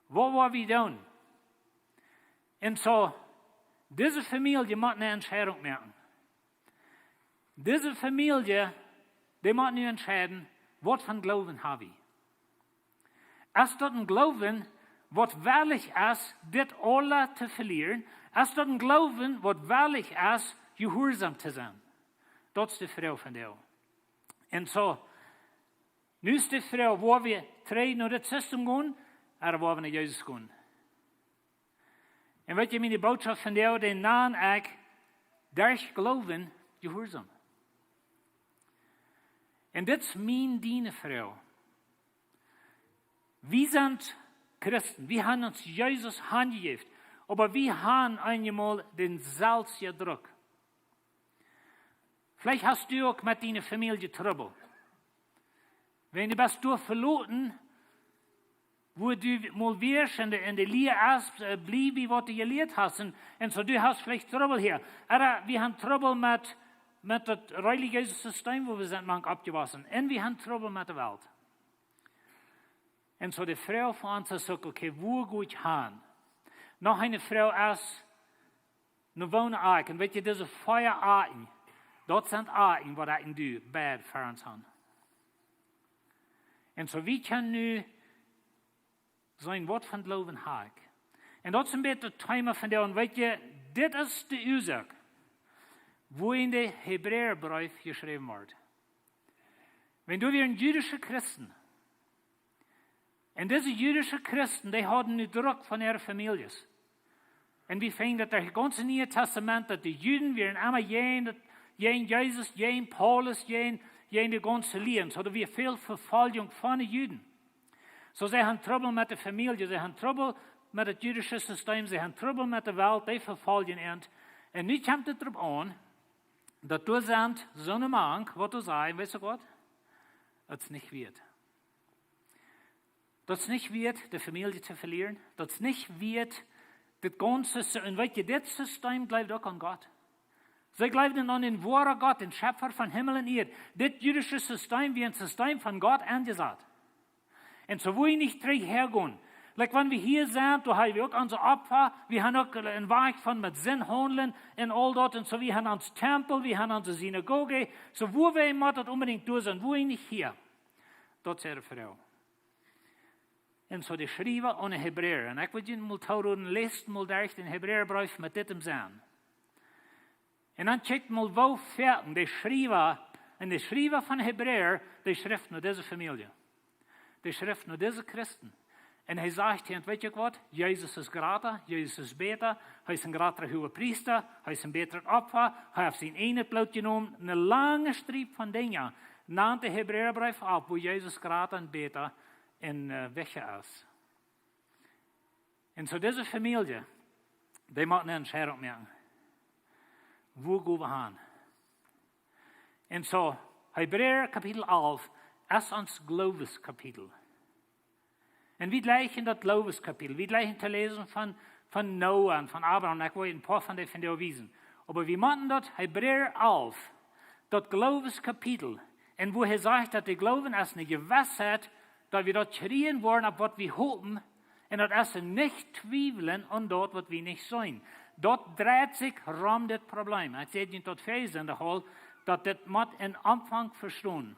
Waut woa wie doonen? Un soo, dise Famielje mott eene Entscheidunk moaken. Dise Famielje, dee mott nu entscheiden, waut von Gloowen hab wie? Es daut een Gloowen, waut wellich es, dit aules to velieren? Es daut een Gloowen, waut wellich es, jehuarsom to sennen? Daut es de Froag von die. Un soo, nu es de Froag, woa wie trigj no daut System gonen, ooda woa wie no Jesus gonen? Un weet jie, miene Bootschoft von die, dee nan ekj, derch Gloowen jehuarsom. Un dit es mien, diene Froag. Wie sent Christen, wie haben ons Jesus hanjejäft, oba wie haben eenjemol dänselwjen Druck. Veleicht hast du uk met diene Famielje Trubbel. Wan du best doa veloten, wua du mol wieescht en de, en de Lia es, äh, bliew bie waut du jelieet hast. Un, un soo, du hast veleicht Trubbel hia. Ooda wie haben Trubbel met, met daut relijeese System, wua wie sent mank oppjewossen. Un wie haben Trubbel met de Welt. Un soo de Froag fa ons es uk, okay, wua go ekj han? Noch eene Froag es, nu woone ekj, un weet jie, dise vea Oaten, daut sent Oaten, waut ekj un du beid fa ons han. Un soo, wie kjennen nu seenen, waut von Gloowen hab ekj. Un daut es een bät daut Thema von de, un weet jie, dit es de Uasoak, wua en de Hebräabreef jeschräwen woat. Wan du wia een jüdische Christen, un dise jüdische Christen, dee hauden nu Druck von äare Famieljes. Un wie finjen daut derch daut gaunze Niee Tastament, daut de Juden wieren emma jäajen daut, jäajen Jesus, jäajen Paulus, jäajen, jäajen de gaunze Lia. Soo daut wia väl Vefoljunk von de Juden. Soo, see haben Trubbel met de Famielje, see haben Trubbel met daut jüdische System, see haben Trubbel met de Welt, dee vefoljen an. Un nu kjemt et doaropp aun, Daut doa sent soone mank, waut doa sajen: Weetst du waut? Daut es nich wieet. Daut es nich wieet, de Famielje to velieren. Daut es nich wieet, dit gaunze Sy-, un weetst du, dit System jleewd uk aun Gott. See jleewden aun dän woaren Gott, dän Schepfa von Himmel un Ieed. Dit jüdische System wia een System von Gott enjesat. Un soo woa wie nich trigj häagonen. Like, wan wie hia sent, doa ha wie uk onse Opfa, wie han uk een Wajch von met Sind haundlen un aul daut. Un soo, wie han ons Tempel, wie han onse Sinagoge. Soo, wuarom mott daut onbedinjt doa sennen, wuarom nich hia? Daut es de Froag. Un soo de Schriewa aun de Hebräa. Un ekj well junt mol tooroden, läst mol derch dän Hebräabreef met dit em Senn. Un dan kjikjt mol, woo foaken de Schriewa, un de Schriewa von Hebräa, dee schrift no dise Famielje. Dee schrift no dise Christen. Un hee sajcht: Hia, weetst du waut? Jesus es jrata, Jesus es bäta, hee es een jrata Huagepriesta, hee es een bätret Opfa, hee haft sien eejnet Bloot jenomen, eene lange Striep von Dinja, nant de Hebräabreef opp, wua Jesus jrata un bäta un, äh, wichtja es. Un soo dise Famielje, dee mott eene Entscheidunk moaken. Wua go wie han? Un soo, Hebräa Kapitel alf es ons Gloowskapitel. Un wie jlikjen daut Gloowskapitel, wie jlikjen to läsen von, von Noah un von Abraham, ekj well een poa von dee von dee wiesen. Oba wie motten daut Hebräa alf, daut Gloowskapitel, un wua hee sajcht, daut de Gloowen es eene Jewissheit, daut wie daut kjrieen woaren, opp waut wie hopen, un daut es een nich twiewlen aun daut, waut wie nich seenen. Daut dreit sikj rom dit Problem. Ekj säd junt daut Varsch en de Hall, daut dit mott em Aunfank vestonen.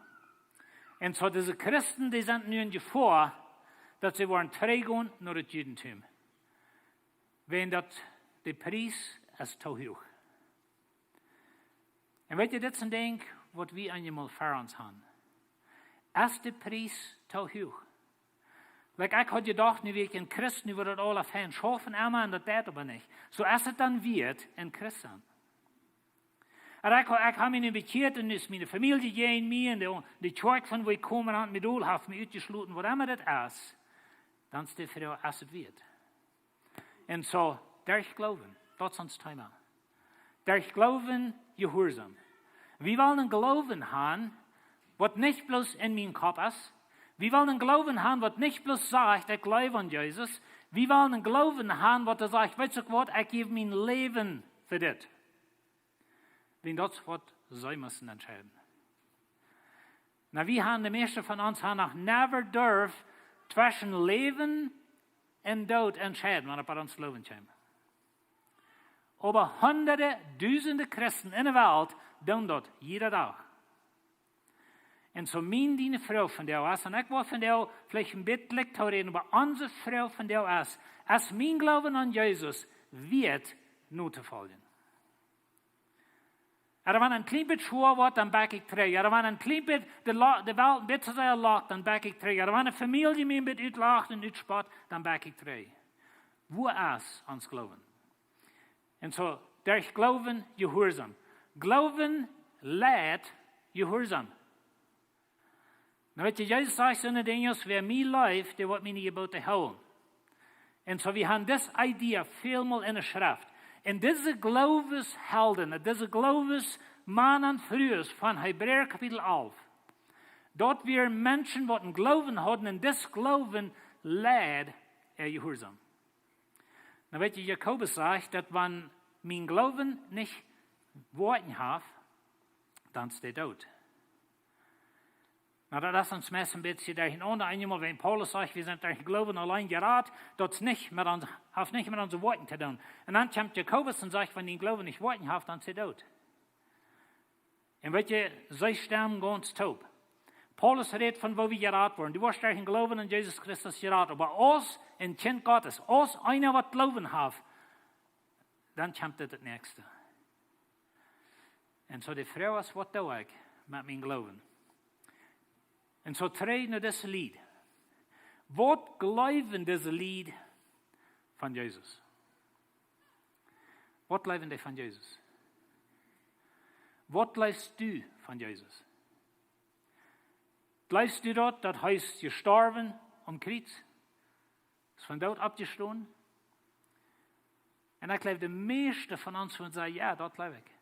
Un soo dise Christen, dee sent nu en Jefoa, daut see woaren trigj gonen no daut Judentum. Wäajen daut de Pries es too huach. Un weetst du, dit es een Dinkj, waut wie eenjemol ver ons han. Es de Pries too huach? Like, ekj haud jedocht, nu wia ekj een Christ, nu woat daut aula fein schaufen, emma, un daut deit oba nich. Soo es et dan wieet, een Christ sennen. Un ekj, ekj ha mie nu bekjieet un nu es miene Famielje jäajen mie un de, de Kjoakj von wua ekj kom, un mien Dol haft mie utjeschloten, waut emma daut es. Dan es de Froag, es et wieet? Un soo, derch Gloowen, daut es ons Thema. Derch Gloowen, jehuarsom. Wie wellen een Gloowen han, waut nich bloos en mien Kopp es. Wie wellen een Gloowen han, waut nich bloos sajcht, ekj jleew aun Jesus. Wie wellen een Gloowen han, waut doa sajcht, weetst du waut, ekj jäw mien Läwen fa dit. Wäajen daut es waut see motten entscheiden. Nu, wie han, de mieeschte von ons han noch never durft tweschen Läwen un Doot entscheiden, wan et bie ons Gloowen kjemt. Oba hunderte, dusende Christen en de Welt doonen daut jieda Dach. Un soo mien, diene Froag vondoag es, un ekj well vondoag veleicht een bät to räden, oba onse Froag vondoag es, es mien Gloowen aun Jesus wieet notofoljen? Ooda wan een kjlien bät schwoa woat, dan back ekj trigj. Ooda wan een kjlien bät de, La- de Welt een bät too sea lockt, dan back ekj trigj. Ooda wan de Famielje mie een bät utlacht un utspott, dan back ekj trigj. Wua es ons Gloowen? Un soo, derch Gloowen, jehuarsom. Gloowen leit jehuarsom. Nu weetst du, Jesus sajcht soone Dinja aus: Wäa mie leeft, dee woat miene Jebote hoolen. Un soo, wie han dise Idee välmol en de Schreft. Un dise Glooweshelden, dise Gloowesmannen un Frues von Hebräa Kapitel alf, daut wieren Menschen, waut een Gloowen hauden, un dis Gloowen leid äa Jehuarsom. Nu weetst du, Jakobus sajcht, daut wan mien Gloowen nich Woakjen haft, dan es dee doot. Nu, daut es ons meist een bät derchenaunda. Eenjemol, wan Paulus sajcht, wie sent derch Gloowen auleen jerat, daut es nich met ons, haft nich met onse Woakjen to doonen. Un dan kjemt Jakobus un sajcht, wan dien Gloowen nich Woakjen haft, dan es dee doot. Un weetst du, see stemmen gaunz toop. Paulus rät von woo wie jerat woaren. Du woascht derch Gloowen aun Jesus Christus jerat. Oba aus een Kjint Gottes, aus eena, waut Gloowen haft, dan kjemt dit daut näakjste. Un soo de Froag es, waut doo ekj met mien Gloowen? Un soo trigj no dise Lied. Waut jleewen dise Lied von Jesus? Waut jleewen dee von Jesus? Waut jleefst du von Jesus? Jleefst du daut, daut hee es jestorwen aum Kjriez? Es von doot oppjestonen? Un ekj jleew, de mieeschte von ons wudden sajen: Jo, daut jleew ekj.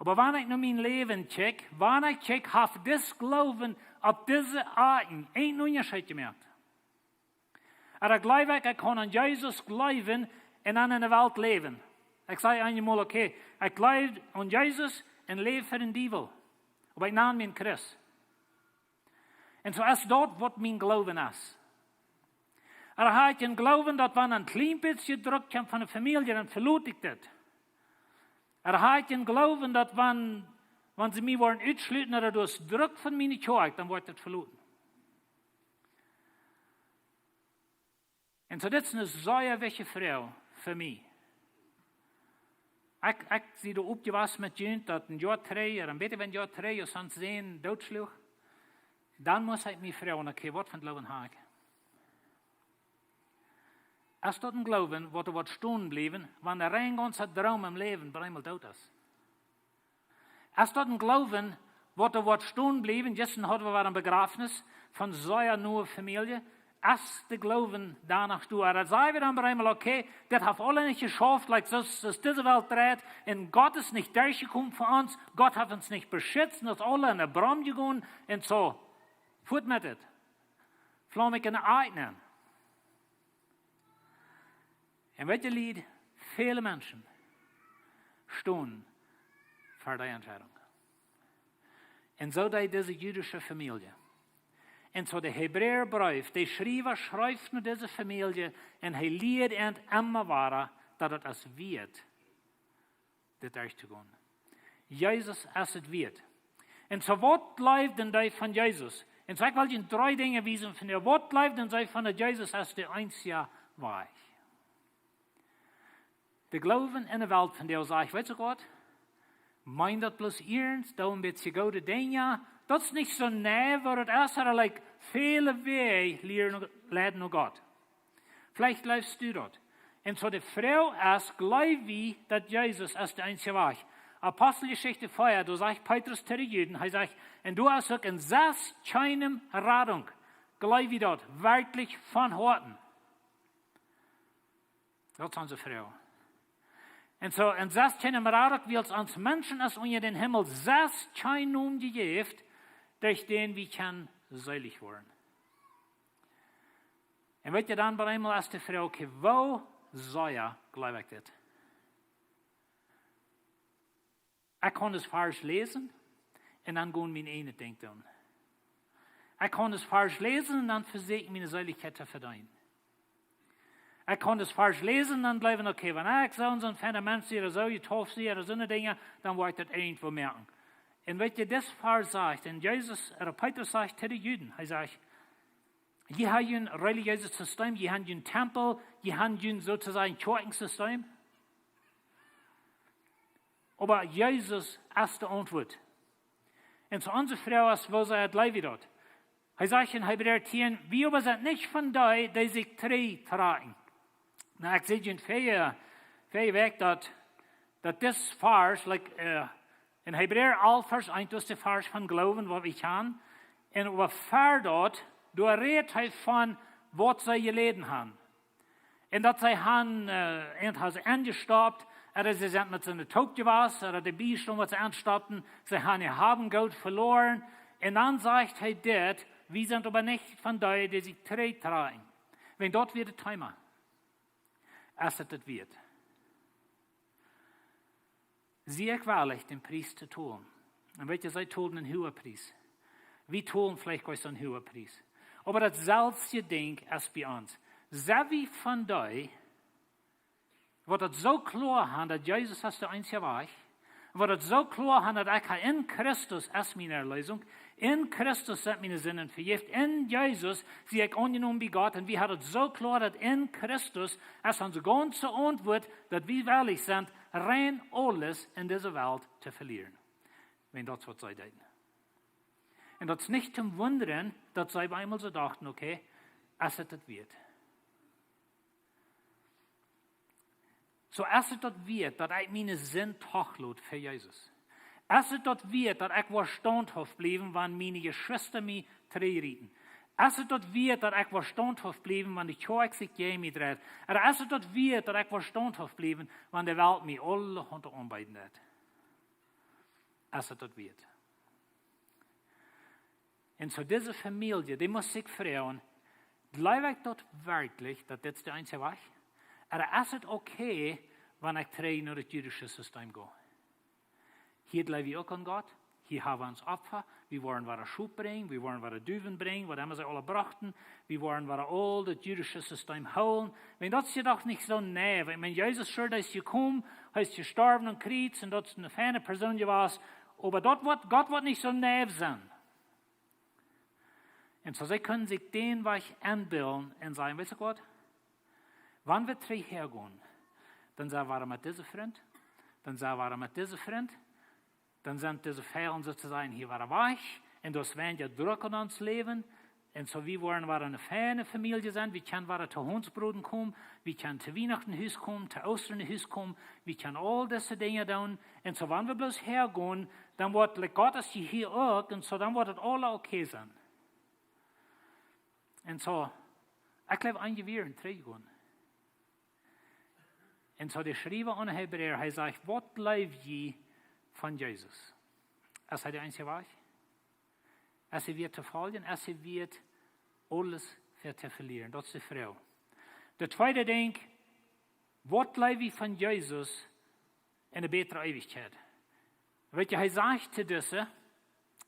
Oba wan ekj no mien Läwen kjikj, wan ekj kjikj, haft dis Gloowen opp dise Aten een Unjascheet jemoakt? Ooda jleew ekj, ekj kaun aun Jesus jleewen un dan enne Welt läwen? Ekj saj eenjemol, okay, ekj jleew aun Jesus un läw fa dän Diewel. Oba ekj nan mie een Christ. Un soo es daut waut mien Gloowen es. Ooda hab ekj een Gloowen daut wan een kjlien bät Druck kjemt von de Famielje, dan veloot ekj dit? Ooda hab ekj een Gloowen daut wan, wan see mie woaren utschluten ooda doa es Druck von miene Kjoakj, dan woa ekj dit veloten? Un soo, dit es eene sea wichtje Froag fa mie. Ekj, ekj sie doa oppjewossen met junt daut een Joa trigj, ooda een bät een Joa trigj, aus ons Sän dootschluach, dan must ekj mie froagen, okay, waut fa Gloowen hab ekj? Es daut een Gloowen, waut doa woat stonen bliewen, wan de rein gaunze Droom em Läwen bie eemol doot es? Es daut een Gloowen, waut doa woat stonen bliewen? Jistren hauden wie wada een Bejrafnis von sea noe Famielje. Es de Gloowen doa noch doa? Ooda saj wie dan bie eemol, okay, dit haft aules nich jeschauft, like, soo, soo es dise Welt dreit, un Gott es nich derchjekomen fa ons, Gott haft ons nich beschitzt, un daut es aules enne Brom jegonen, un soo, fuat met dit. Flaum ekj enne Aten. Un weet jie, Lied, väle Menschen stonen ver dee Entscheidunk. Un soo deed dise jüdische Famielje. Un soo de Hebräabreef, de Schriewa schreef no dise Famielje un hee lieed an emma wada, daut et es wieet, dit derchtogonen. Jesus es et wieet. Un soo, waut jleewden dee von Jesus? Un soo, ekj well junt dree Dinja wiesen von dee. Waut jleewden see von daut Jesus es de eensje Wajch? De Gloowen enne Welt von dee sajcht, weetst du waut? Meen daut bloos iernst, doo een bät goode Dinja. Daut es nich soo, nä, waut et es, ooda, like, väle Wäaj lieren, leiden no Gott. Veleicht jleefst du daut. Un soo de Froag es, jleew wie daut Jesus es de eensje Wajch? Aposteljeschicht vea, doa sajcht Petrus to de Juden, hee sajcht, un doa es uk en sest kjeene Radunk. Jleew wie daut werkjlich von Hoaten? Daut es onse Froag. Un soo, en sest kjeene Radunk, wiels ons Menschen es unja dän Himmel sest kjeen Nomen jejäft, derch dän wie kjennen seelich woaren. Un weet jie, dan bie eemol es de Froag, okay, woo sea jleew ekj dit? Ekj kaun daut Varsch läsen un dan gonen mien eejnet Dinkj doonen. Ekj kaun daut Varsch läsen un dan vesieekjen miene Seelichkjeit to vedeenen. Ekj kaun daut Varsch läsen un dan jleewen, okay, wan ekj soo un soo een feina Mensch sie, ooda soo jetauft sie, ooda soone Dinja, dan woa ekj daut irjentwoo moaken. Un weet jie, dit Varsch sajcht, un Jesus, ooda Petrus sajcht to de Juden, hee sajcht, jie haben een religiöset System, jie haben een Tempel, jie haben een, soo to sajen, Kjoakjensystem. Oba Jesus es de Auntwuat. Un soo onse Froag es, woo sea jleew wie daut? Hee sajcht en Hebräa tieen, wie oba sent nich von dee, dee sikj trigjtrakjen. Nu, ekj säd junt väaje, väaje Wäakj daut, daut dit Varsch, like, äh, en Hebräa alf Varsch eent, daut es de Varsch von Gloowen, waut wie kjanen. Un oba ver daut, doa rät hee von waut see jeläden haben. Un daut see haben, äh, eent haben see aunjestoppt, ooda see sent met siene toop jewast, ooda de Biestonen, waut see aunstoppten, see haben äa Hab un Goot veloaren. Un dan sajcht hee dit, wie sent oba nich von dee, dee sikj trigjtrakjen. Wan daut wia daut Thema. Es et daut wieet? Sie ekj wellich, dän Pries to tolen? Un weet jie, see tolden een huagen Pries. Wie tolen veleicht nich soon huagen Pries. Oba daut selwje Dinkj es bie ons. Sent wie von dee, waut daut soo kloa haben, daut Jesus es de eensje Wajch, waut daut soo kloa haben, daut ekj hab en Christus es miene Erlösung, en Christus sent miene Sinden vejäft, en Jesus sie ekj aunjenomen bie Gott, un wie haben daut soo kloa, daut en Christus es onse gaunze Auntwuat, daut wie wellich sent, rein aules en dise Welt to velieren. Wan daut es waut see deeden. Un daut es nich to wundren, daut see bie eemol soo dochten, okay, es et daut wieet? Soo, es et daut wieet, daut ekj miene Sind trigj lot fa Jesus? Es et daut wieet, daut ekj woa staunthauft bliewen, wan miene Jeschwista mie trigjrieten? Es et daut wieet, daut ekj woa staunthauft bliewen, wan de Kjoakj sikj jäajen mie dreit? Ooda es et daut wieet, daut ekj woa staunthauft bliewen, wan de Welt mie aulahaunt aunbeeden deit? Es et daut wieet? Un soo dise Famielje, dee must sikj froagen: Jleew ekj daut werkjlich, daut dit de eensje Wajch? Ooda es et okay, wan ekj trigj no daut jüdische System go? Hia jleew wie uk aun Gott. Hia ha wie ons Opfa. Wie woaren wada Schop brinjen, wie woaren wada Duwen brinjen, waut emma see aula brochten. Wie woaren wada aul daut jüdische System hoolen. Wan daut es je doch nich soo neiw. Ekj meen, Jesus, sure, hee es jekomen, hee es jestorwen aum Kjriez un daut es eene feine Persoon jewast. Oba daut woat, Gott woat nich soo neiw sennen. Un soo see kunnen sikj dän Wajch enbillen un sajen: Weetst du waut? Wan wie trigj häagonen, dan sent wie wada met dise Frint, dan sent wie wada met dise Frint, dan sent dise Fälen soo to sajen hia wada wajch. Un daut es weinja Druck aun ons Läwen. Un soo wie woaren wada eene feine Famielje sennen. Wie kjennen wada to Haunsbroden komen. Wie kjennen to Wienachten no Hus komen, to Oostren no Hus komen. Wie kjennen aul dise Dinja doonen. Un soo wan wie bloos häagonen, dan woat, like, Gott es je hia uk. Un soo dan woat et aula okay sennen. Un soo, ekj jleew, eenje wieren trigjgonen. Un soo de Schriewa aun de Hebräa, hee sajcht: Waut jleew jie von Jesus? Es hee de eensje Wajch? Es hee wieet to foljen? Es hee wieet aules fa to velieren? Daut es de Froag. De tweede Dinkj: Waut jleew jie von Jesus en de bätre Eewichkjeit? Weetst du, hee sajcht to dise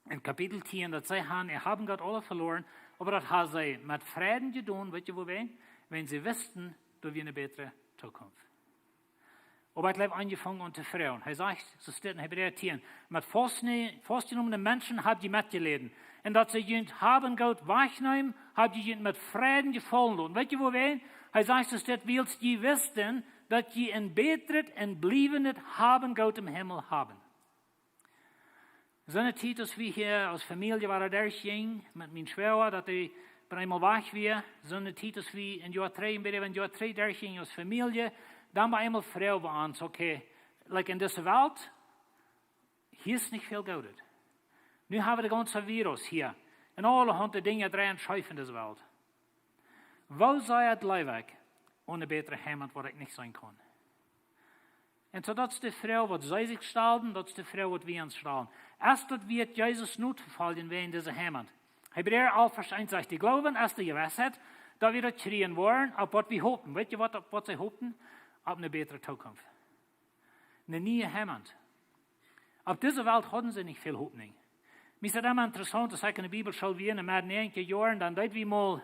en Kapitel tieen, daut see han, äa Haben un Goot aula veloaren, oba daut ha see met Freiden jedonen. Weetst du wuarom? Wiels see wisten, doa wia eene bätre Tookunft. Oba ekj jleew, aunjefongen aun to froagen. Hee sajcht, soo steit en Hebräa tieen: Met faustne-, faustjenomne Menschen hab jie metjeläden. Un daut see junt Haben un Goot wajchneemen, hab jie junt met Freiden jefaulen loten. Weetst du wuarom? Hee sajcht, soo steit: Wiels jie wisten, daut jie een bätret un bliewendet Haben un Goot em Himmel haben. Soone Tiet, aus wie hia aus Famielje wada derchjinjen, met mien Schwoaga, daut hee opp eemol wajch wia, soone Tiet, aus wie een Joa trigj, een bät äwa een Joa trigj derchjinjen aus Famielje, dan opp eemol froagen wie ons: Okay, like, en dise Welt, hia es nich väl Goodet. Nu hab wie de gaunze Virus hia. Un aulahaunt Dinja dreien scheef en dise Welt. Woo sea jleew ekj aun eene bätre Heimat, waut ekj nich seenen kaun? Un soo, daut es de Froag, waut see sikj stalden, daut es de Froag, waut wie ons stalen. Es daut wieet, Jesus notofoljen wäajen dise Heimat? Hebräa alf Varsch eent sajcht: De Gloowen es de Jewissheit, daut wie daut kjrieen woaren, opp waut wie hopen. Weetst du waut, opp waut see hopten? Opp eene bätre Tookunft. Eene niee Heimat. Opp dise Welt hauden see nich väl Hopninj. Mie es daut emma interessaunt, aus ekj en de Bibelschool wia en de näajentja Joaren, dan deed wie mol,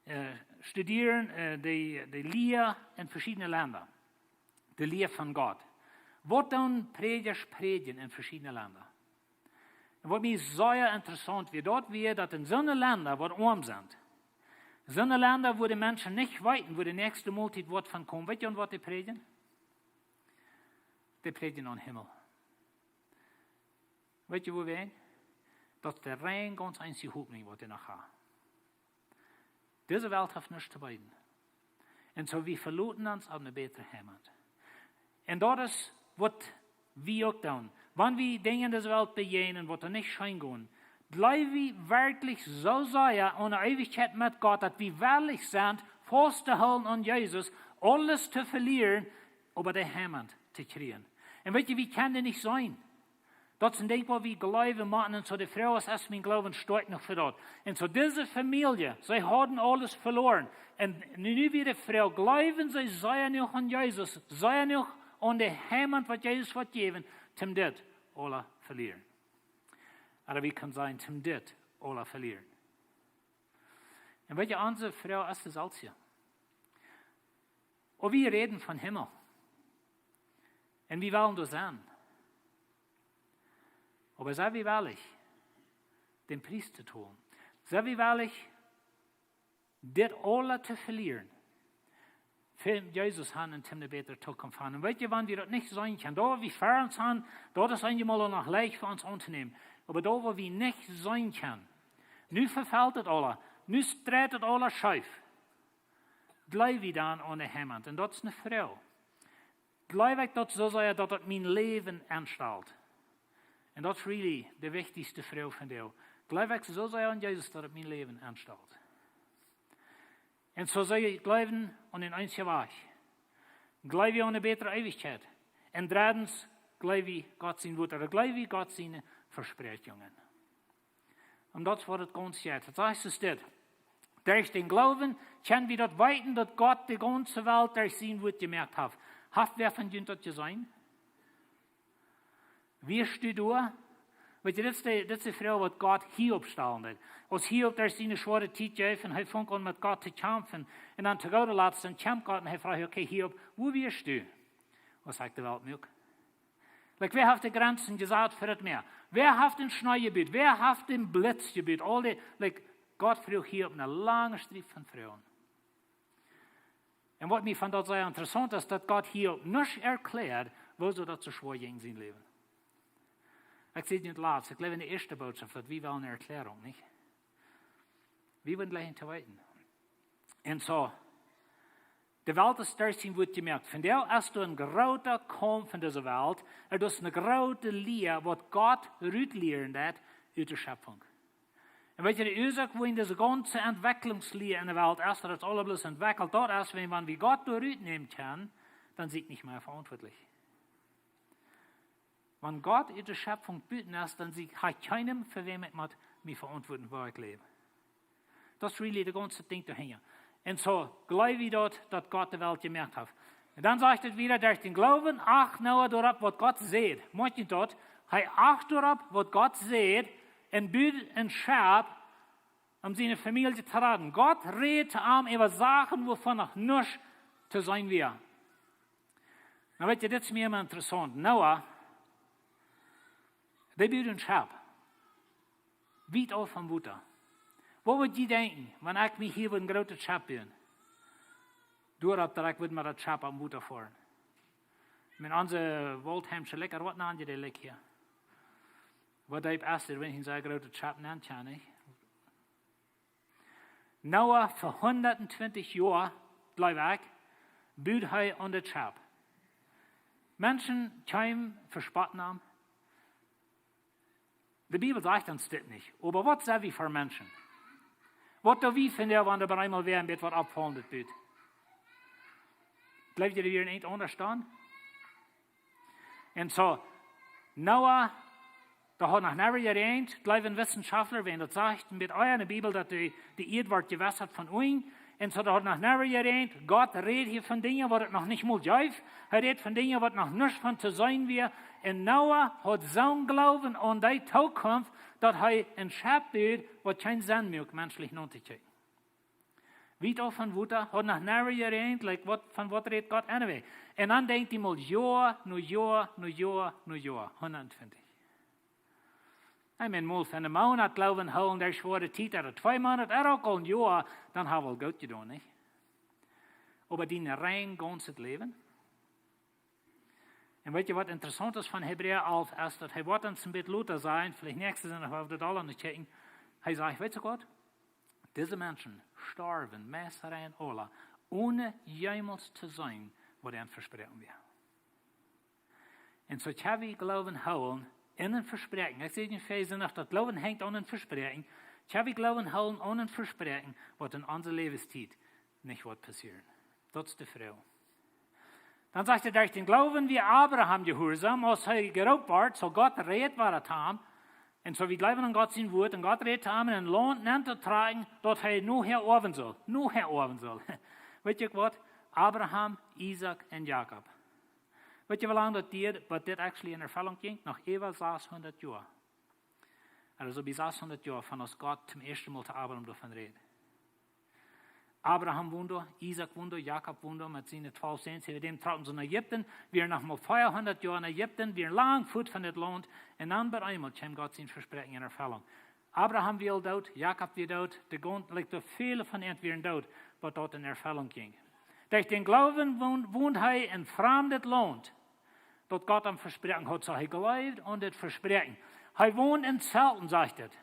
äh, studieren, äh, de, de Lia en veschiedne Lenda. De Lia von Gott. Waut doonen Prädjasch prädjen en veschiedne Lenda? Un waut mie sea interessaunt wia, daut wia, daut en soone Lenda, waut oam sent, soone Lenda, wua de Menschen nich weeten, wua de näakjste Moltiet woat von komen, weetst du, aun waut dee prädjen? Dee prädjen aun Himmel. Weetst du wuarom? Daut es de rein gaunz eensje Hopninj, waut dee noch haben. Dise Welt haft nuscht to beeden. Un soo, wie veloten ons opp eene bätre Heimat. Un daut es, waut wie uk doonen. Wan wie Dinja en dise Welt bejäajnen, waut doa nich scheen gonen, jleew wie werkjlich soo sea aun de Eewichkjeit met Gott, daut wie wellich sent, faust to hoolen aun Jesus, aules to velieren, oba de Heimat to kjrieen? Un weetst du, wie kjennen dee nich seenen. Daut es een Dinkj, waut wie jleewen motten. Un soo de Froag es, es mien Gloowen stoakj jenuach fa daut? Un soo dise Famielje, see hauden aules veloaren. Un nu, nu wia de Froag: Jleewen see sea jenuach aun Jesus, sea jenuach aun de Heimat, waut Jesus woat jäwen, toom dit aula velieren? Ooda wie kjennen sajen, toom dit aula velieren. Un weetst du, onse Froag es de selwje. Oba wie räden von Himmel. Un wie wellen doa sennen. Oba sent wie wellich, dän Pries to tolen? Sent wie wellich, dit aula to velieren, fa Jesus han un toom eene bätre Tookunft han? Un weetst du, wan wie daut nich seenen kjennen, daut wie Fäarenaun han, daut es eenjemol noch leicht fa ons auntonämen. Oba daut, waut wie nich seenen kjennen, nu vefelt et aula, nu dreit et aula scheef. Jleew wie dan aun de Heimat? Un daut es eene Froag. Jleew ekj daut soo sea, daut et mien Läwen enstalt? Un daut es really de wichtichste Froag von dee. Jleew ekj soo sea aun Jesus, daut et mien Läwen enstalt? Un soo see jleewen aun een eensja Wajch. Jleew wie aun eene bätre Eewichkjeit? Un dreddens, Jleew wie Gott sien Wort, ooda jleew wie Gott siene Vespräakjungen? Un daut es waut et gaunz jeit. Daut sajcht es dit: Derch dän Gloowen kjenn wie daut weeten, daut Gott de gaunze Welt derch sien Wort jemoakt haft. Haft wäa von junt daut jeseenen? Wia du doa? Weetst, dit es de, dit es de Froag, waut Gott Hiob stald. Aus Hiob derch siene schwoare Tiet jeef un hee funk aun met Gott to kjamfen, un dan to goode Latst, dan kjemt Gott un hee fruach: "Okay, Hiob, wua wiascht du, aus ekj de Welt muak?" Like, wäa haft de Grenzen jesat fa daut Mäa? Wäa haft dän Schnee jebut? Wäa haft dän Blitz jebut? Aul dee, like, Gott fruach Hiob eene lange Striep von Froagen. Un waut mie von daut sea interessaunt es, daut Gott Hiob nich erkjläat, wuarom daut soo schwoa jinkj en sien Läwen. Ekj säd daut latst, ekj jleew, enne ieeschte Bootschoft, daut wie wellen eene Erkjläarunk, nich? Wie wellen jlikj to weeten. Un soo, de Welt es derch sien Wort jemoakt. Vondoag es doa een groota Kaumf en dise Welt. Et es eene groote Lia, waut Gott rutlieren deit ut de Schepfunk. Un weetst, de Uasoak, wua en dise gaunze Entwekjlungslia en de Welt es, daut et aules bloos entwekjelt, daut es, wan, wan wie Gott doa rutnämen kjennen, dan sie ekj nich mea veauntwuatlich. Wan Gott ut de Schepfunk buten es, dan sie ekj, hab ekj kjeenen, fa wäm ekj mott mie veauntwuaden, wua ekj läw. Daut es really daut gaunze Dinkj doahinja. Un soo jleew wie daut, daut Gott de Welt jemoakt haft. Un dan sajcht et wada: Derch dän Gloowen acht Noah doaropp, waut Gott säd. Moakt junt daut? Hee acht doaropp, waut Gott säd, un bud een Schepp, om siene Famielje to raden. Gott räd to am äwa Sachen, wuavon noch nuscht to seenen wia. Nu weetst, dit es mie emma interessaunt. Noah, dee bud een Schepp. Wiet auf vom Wota. Waut wudd jie denkjen, wan ekj mie hia wudd een grootet Schepp buen? Doaropp, daut ekj wudd met daut Schepp aum Wota foaren. Met onse Waldheimsche Likj, waut nanen dee Likj hia? Waut deep es et, wan ekj een sea grootet Schepp nämen kaun, nich? Noah fa hundat twintich Joa, jleew ekj, bud hee aun daut Schepp. Menschen kjeemen, vespotten am. De Bibel sajcht ons dit nich, oba waut sent wie fa Menschen? Waut doo wie vondoag, wan doa bie eemol wada een bät waut oppfaulendet bud? Jleew jie, wie wieren nich aundasch dan? Un soo, Noah, daut haud noch never jeräajent, jleewen Wissenschaftler, wan daut sajcht, met ea enne Bibel, daut de, de Ieed wort jewässat von Uagen. Un soo, daut haud noch never jeräajent. Gott räd hia von Dinja, waut et noch nich mol jeef. Hee räd von Dinja, waut noch nuscht von to seenen wia. Un Noah haud soon Gloowen aun de Tookunft, daut hee een Schepp bud, waut kjeen Senn muak, menschlich notookjikjen. Wiet auf vom Wota, haud noch never jeräajent, like, waut, von waut räd Gott anyway? Un dan denkjt hee mol Joa no Joa no Joa no Joa, hundat twintich. Ekj meen, mol fa een Moonat Gloowen hoolen, daut es schwoare Tiet, ooda twee Moonat, ooda uk aul een Joa, dan hab wie aul goot jedonen, nich? Oba dee rein gaunzet Läwen. Un weetst, waut interessaunt es von Hebräa alf, es daut hee woat ons een bät lota sajen, veleicht näakjsten Sindach, wan wie daut aula noch checken. Hee sajcht: "Weetst du waut? Dise Menschen storwen, meist aula, onen jemols to seenen, waut an Vespräakjunk wia." Un soo kjenn wie Gloowen hoolen aun een Vespräakjen. Ekj säd en Efeesa noch, daut Gloowen henjt aun een Vespräakjen. Kjenn wie Gloowen hoolen aun een Vespräakjen, waut en onse Läwenstiet nich woat passieren. Daut es de Froag. Dan sajcht et: "Derch dän Gloowen wia Abraham jehuarsom, aus hee jeroopt wort." Soo Gott räd wada to am. Un soo wie jleewen aun Gott sien Wort, un Gott räd to am, en een Launt nenn to trakjen, daut hee nohäa oawen sull. Nohäa oawen sull. Weetst du waut? Abraham, Isaak un Jakob. Weetst du, woo lang daut dieed, waut dit actually en Erfellunk jinkj? Noch äwa sashundat Joa. Aulsoo bie sashundat Joa von aus Gott toom ieeschten Mol to Abraham doavon räd. Abraham wond doa, Isaak wond doa, Jakob wond doa met siene twalf Säns. Äwa däm trocken see no Ägipten, wieren noch mau veahundat Joa en Ägipten, wieren lang fort von dit Launt. Un dan bie eemol kjeem Gott sien Vespräakjen en Erfellunk. Abraham wia doot, Jakob wia doot, de gaun-, like, de väle von an wieren doot, waut doa en Erfellunk jinkj. Derch dän Gloowen wond, wond hee en framdet Launt, daut Gott am vesproaken haud. Soo hee jleewd aun dit Vespräakjen. Hee wond en Zelten, sajcht et.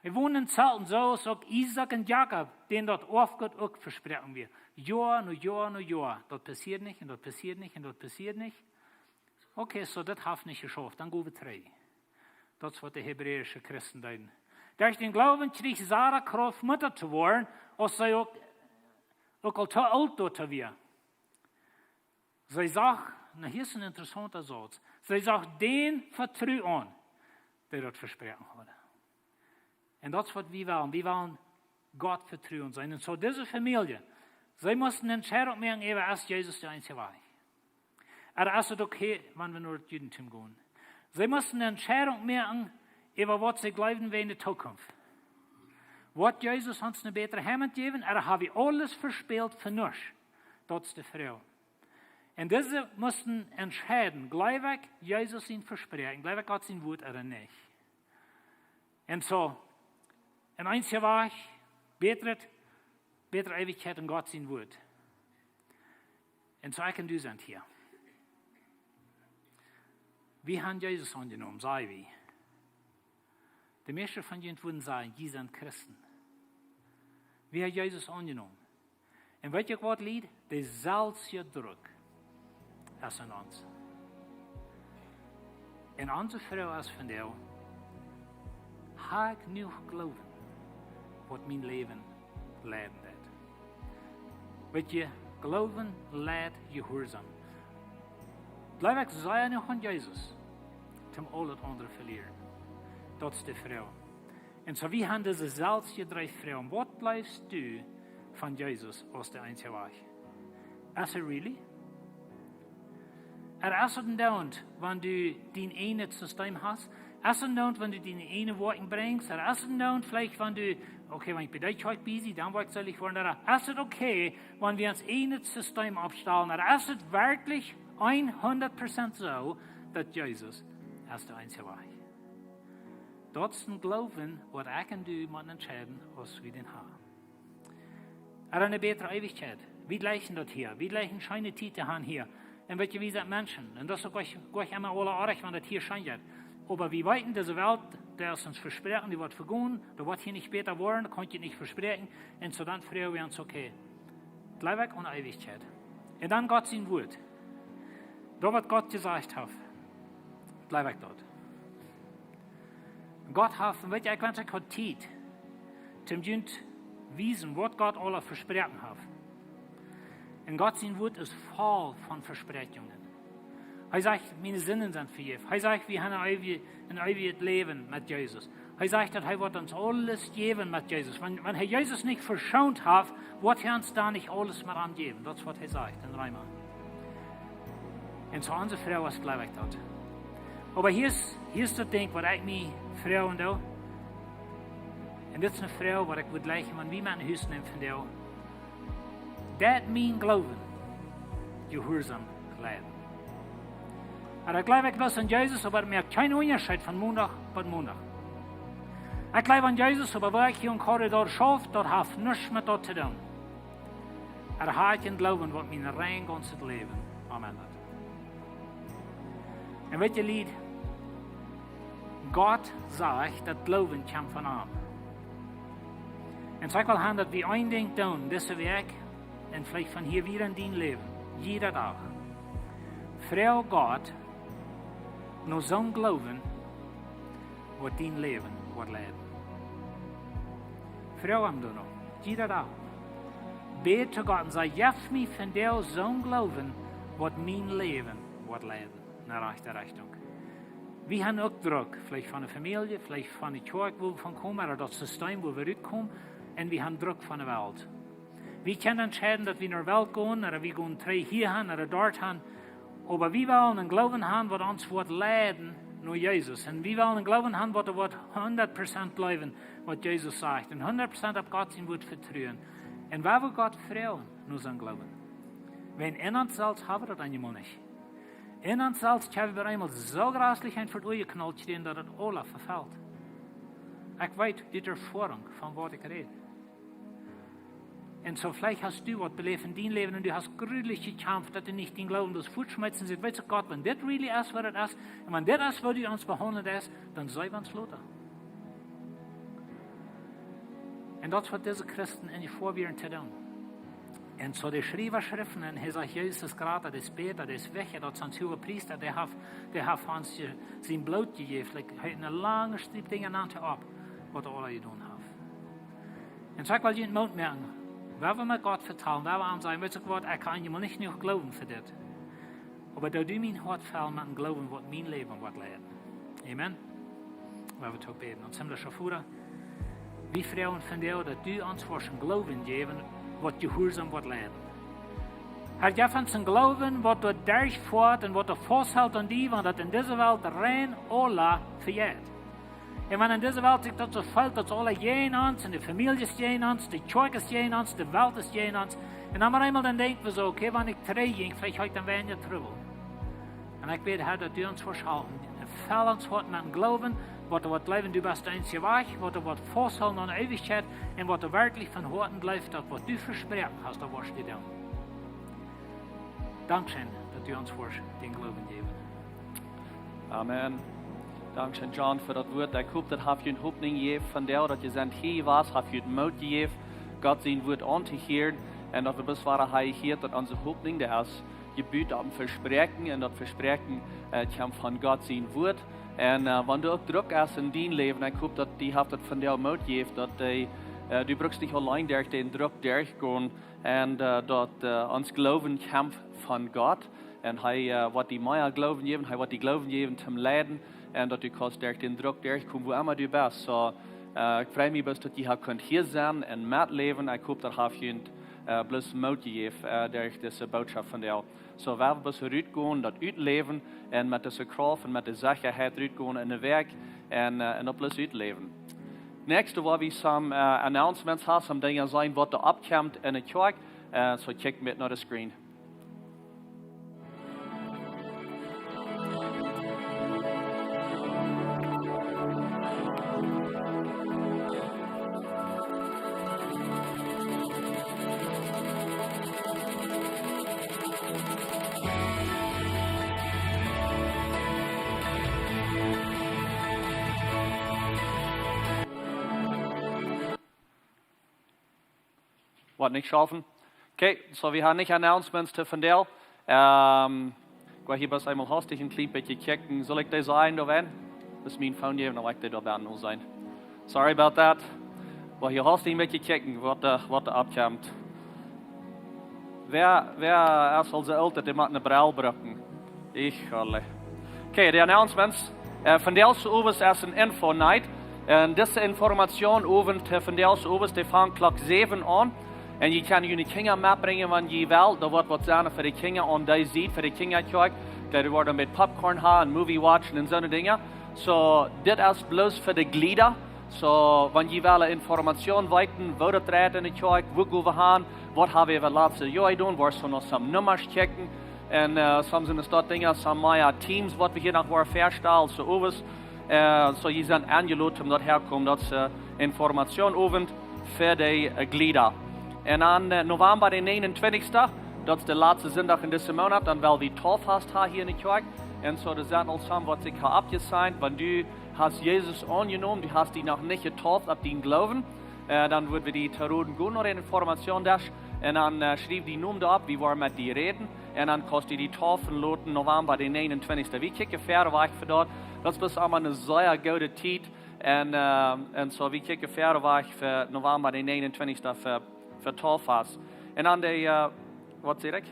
Hee wond en Zelten, soo aus uk Isaak un Jakob, dän daut Oafgoot uk vesproaken wia. Joa no Joa no Joa. Daut passieed nich un daut passieed nich un daut passieed nich. Okay, soo daut haft nich jeschauft, dan go wie trigj. Daut es waut de hebräische Christen deeden. Derch dän Gloowen kjrieech Sara Krauft, Mutta to woaren, aus see uk, uk aul too oolt doatoo wia. See sach Nu, hia es een interessaunta Sauz. See sach dän Vetruwen aun, dee daut vesproaken haud. Un daut es waut wie wellen. Wie wellen Gott Vetruwen sennen. Un soo dise Famielje, see musten eene Entscheidunk moaken, äwa es Jesus de eensje Wajch. Ooda es et okay, wan wie no daut Judentum gonen? See musten eene Entscheidunk moaken, äwa waut see jleewen wäajen de Tookunft. Woat Jesus ons eene bätre Heimat jäwen, ooda ha wie aules vespält fa nuscht? Daut es de Froag. Un dise musten entscheiden, jleew ekj Jesus sien Vespräakjen, jleew ekj Gott sien Wuat ooda nich? Un soo, een eensja Wajch, bätret, bätre Eewichkjeit en Gott sien Wuat. Un soo ekj un du sent hia. Wie han Jesus aunjenomen, saj wie. De mieeschte von junt wudden sajen, jie sent Christen. Wie han Jesus aunjenomen. Un weet jie waut, Lied? De selwje Druck es en ons. Un onse Froag es vondoag: Ha ekj jenuach Gloowen, waut mien Läwen leiden deit? Weet jie, Gloowen leit Jehuarsaum. Jleew ekj sea jenuach aun Jesus, om aul daut aundre to velieren? Daut es de Froag. Un soo, wie han dise selwje dree Froagen. Waut jleefst du von Jesus aus de eensje Wajch? Es et really? Ooda es et endoont, wan du dien eejnet System hast? Es et endoont, wan du diene eejne Woakjen brinjst? Ooda es et endoont veleicht, wan du, okay, wan ekj bie dee Kjoakj bie sie, dan woa ekj selich woaren? Ooda es et okay, wan wie ons eejnet System oppstalen? Ooda es et werkjlich hundat Prozent soo, daut Jesus es de eensje Wajch? Daut es een Gloowen, waut ekj un du motten entscheiden, aus wie dän han. Ooda eene bätre Eewichkjeit. Wie jleichen daut hia. Wie jleichen scheene Tiet to han hia. Un weet jie, wie sent Menschen. Un daut es uk nich, nich emma aule oajch, wan daut hia scheen jeit. Oba wie weeten, dise Welt, dee es ons vesproaken, dee woat vegonen, dee woat hia nich bäta woaren, daut kaun ekj nich vespräakjen. Un soo dan froag wie ons, okay, jleew ekj aun Eewichkjeit? Un dan Gott sien Wuat. Daut waut Gott jesajcht haft, jleew ekj daut? Gott haft, un weet jie, ekj wensch, ekj haud Tiet, om junt to wiesen, waut Gott aula vesproaken haft. Un Gott sien Wuat es voll von Vespräakjungen. Hee sajcht, miene Sinden sent vejäft. Hee sajcht, wie han een eewjet, een eewjet Läwen met Jesus. Hee sajcht, daut hee woat ons aules jäwen met Jesus. Wan, wan hee Jesus nich veschoont haft, woat hee ons dan nich aules met aun jäwen? Daut es waut hee sajcht en Reema. Un soo onse Froag es, jleew ekj daut? Oba hia es, hia es daut Dinkj, waut ekj mie froagen doo. Un dit es eene Froag, waut ekj wudd jleichen, wan wie met no Hus nämen vondoag. Deit mien Gloowen Jehuarsaum leiden? Ooda jleew ekj bloos aun Jesus, oba et moakt kjeen Unjascheet von Mondach bat Mondach. Ekj jleew aun Jesus, oba woo ekj hia em Korridor schauf, daut haft nuscht met daut to doonen. Ooda ha ekj een Gloowen, waut mien rein gaunzet Läwen omendat? Un weet jie, Lied, Gott sajcht, daut Gloowen kjemt von am. Un soo ekj well han, daut wie een Dinkj doonen, dise Wäakj, un veleicht von hia wieda en dien Läwen, jieda Dach. Froag Gott no soon Gloowen, waut dien Läwen woat leiden. Froag am doano, jieda Dach. Bäd to Gott un saj: Jeff mie vondoag soon Gloowen, waut mien Läwen woat leiden en de rajchte Rechtunk. Wie han uk Druck, veleicht von de Famielje, veleicht von de Kjoakj, wua wie von komen, ooda daut System, wua wie rutkomen, un wie han Druck von de Welt. Wie kjennen entscheiden, daut wie no de Welt gonen, ooda wie gonen trigj hia han, ooda doa han. Oba wie wellen een Gloowen han, waut ons woat leiden no Jesus. Un wie wellen een Gloowen han, waut, waut hundat Prozent jleewen, waut Jesus sajcht. Un hundat Prozent opp Gott sien Wuat vetruen. Un wan wie Gott froagen no soon Gloowen, wan en ons selfst ha wie daut eenjemol nich. En ons selfst ha wie eenmol soo jreslich eent fa de Uagen jeknalt jekjräajen, daut et aula vefelt. Ekj weet ut Erfoarunk, von waut ekj räd. Un soo veleicht hast du waut beläft en dien Läwen un du hast jreslich jekjamft, daut du nich dien Gloowen deist fuatschmeeten, sajchst: Weetst du, Gott, wan dit really es, waut et es, un wan dit es, waut du ons behaundelt hast, dan seen wie ons lota. Un daut es waut dise Christen en de Froag wieren to doonen. Un soo de Schriewa schrift, un hee sajcht: Jesus es jrata, dee es bäta, dee es wichtja, daut es ons Huagepriesta, dee haft, dee haft ons je-, sien Bloot jejäft, like, hee haft eene lange Striep Dinja aun to opp, waut hee aula jedonen haft. Un soo ekj well junt Moot moaken, wan wie met Gott vetalen, wan wie am sajen: Weetst du waut, ekj kaun eenjemol nich jenuach Gloowen fa dit. Oba doo du mien Hoat fellen met een Gloowen, waut mien Läwen woat leiden. Amen. Lot ons toop bäden. Ons himmlischa Voda, wie froagen vondoag, daut du ons woascht een Gloowen jäwen, waut jehuarsom woat leiden. Herr, jeff ons een Gloowen, waut doa derchfoat un waut doa fausthelt aun die, wan daut en dise Welt rein aula vejeit. Un wan en dise Welt sikj daut soo felt, daut aula jäajen ons, un de Famieljes jäajen ons, de Kjoakj es jäajen ons, de Welt es jäajen ons. Un dan mau eemol dan denkj wie soo, okay, wan ekj trigj jinkj, veleicht haud ekj dan weinja Trubbel. Un ekj bäd, Herr, daut du ons woascht halpen. Un fell ons Hoat met een Gloowen, waut doa woat jleewen, du best de eensje Wajch, waut doa woat fausthoolen aun Eewichkjeit, un waut doa werkjlich von Hoaten jleeft, daut waut du vesproaken hast, daut woascht du doonen. Dankscheen, daut du ons woascht dän Gloowen jäwen. Amen. Dankscheen, John, fa daut Wuat. Ekj hop, daut haft junt Hopninj jejäft vondoag, daut jie sent hia jewast, haft junt Moot jejäft, Gott sien Wuat auntohieren. Un daut wie bloos woaren hia jehieet, daut onse Hopninj, dee es jebut opp een Vespräakjen, un daut Vespräakjen, äh, kjemt von Gott sien Wuat. Un, äh, wan du uk Druck hast en dien Läwen, ekj hop, daut die haft daut vondoag Moot jejäft, daut dee, äh, du brukst nich auleen derch dän Druck derchgonen, un, äh, daut, äh, ons Gloowen kjemt von Gott. Un hee, äh, woat die mea Gloowen jäwen, hee woat die Gloowen jäwen toom leiden. Un daut du kaust derch dän Druck derchkomen, wua emma du best. Soo, äh, ekj frei mie bloos, daut jie hia kunt hia sennen un metläwen. Ekj hop, daut haft junt, äh, bloos Moot jejäft, äh, derch dise Botschaft vondoag. Soo, wie wellen bloos rutgonen, daut utläwen un met dise Krauft un met de Sechaheit rutgonen en de Wäakj un, äh, un daut bloos utläwen. Next, woa wie some, äh, announcements haben, some Dinja seenen, waut doa oppkjemt en de Kjoakj. Äh, soo, check met no de screen. Woat nich schaufen. Okay, soo, wie haben nich Announcements to vondoag. Ähm, ekj woa hia bloos eemol hastich een kjlien bät checken. Saul ekj dee sajen doa wan? Daut es mien Phone hia, dan woa ekj dee doa bie no sennen. Sorry about that. Woa hia hastich een bät checken, waut doa, waut doa oppkjemt. Wäa, wäa es aul soo oolt, daut dee mott eene Brell brucken? Ekj, alle. Okay, de Announcements. Äh, vondoag owes es een Info Night. Un dise Information owent, äh, vondoag owes, dee fangt Klock säwen aun. Un jie kjennen june Kjinja metbrinjen, wan jie wellen. Doa woat waut sennen fa de Kjinja aun dee Sied, fa de Kjinjakjoakj. Dee woaren met Popcorn haben, Movie watchen un soone Dinja. Soo, dit es bloos fa de Jlieda. Soo, wan jie wellen Information weeten, woo daut jeit en de Kjoakj, wua go wie han, waut hab wie daut latste Joa jedonen, woascht du noch some Nummasch checken. Un, äh, some sent daut Dinja, some mea Teams, waut wie hia noch woaren vestalen, soo owes. Äh, soo, jie sent enjelot, om doa häa to komen, daut es, äh, Information owent fa de, äh, Jlieda. Un dan, äh, November de näajenuntwintichste, daut es de latste Sindach en disen Moonat, dan well wie Tauffast haben hia en de Kjoakj. Un soo, doa sent aul some, waut sikj haben aufjesigned, wan du hast Jesus aunjenomen, du hast die noch nich jetauft opp dienen Gloowen, äh, dan wudden wie die to Rot gonen no de Information Desk. Un dan, äh, schriew dienen Nomen doa opp, wie woaren met die räden. Un dan kaust du die taufen loten, November de näajenuntwintichste. Wie kjikjen ver wajch fa daut. Daut es emma eene sea goode Tiet. Un, äh, un soo, wie kjikjen ver wajch fa November de näajenuntwintichste fa, fa Tauffast. Un dan de, äh, waut säd ekj?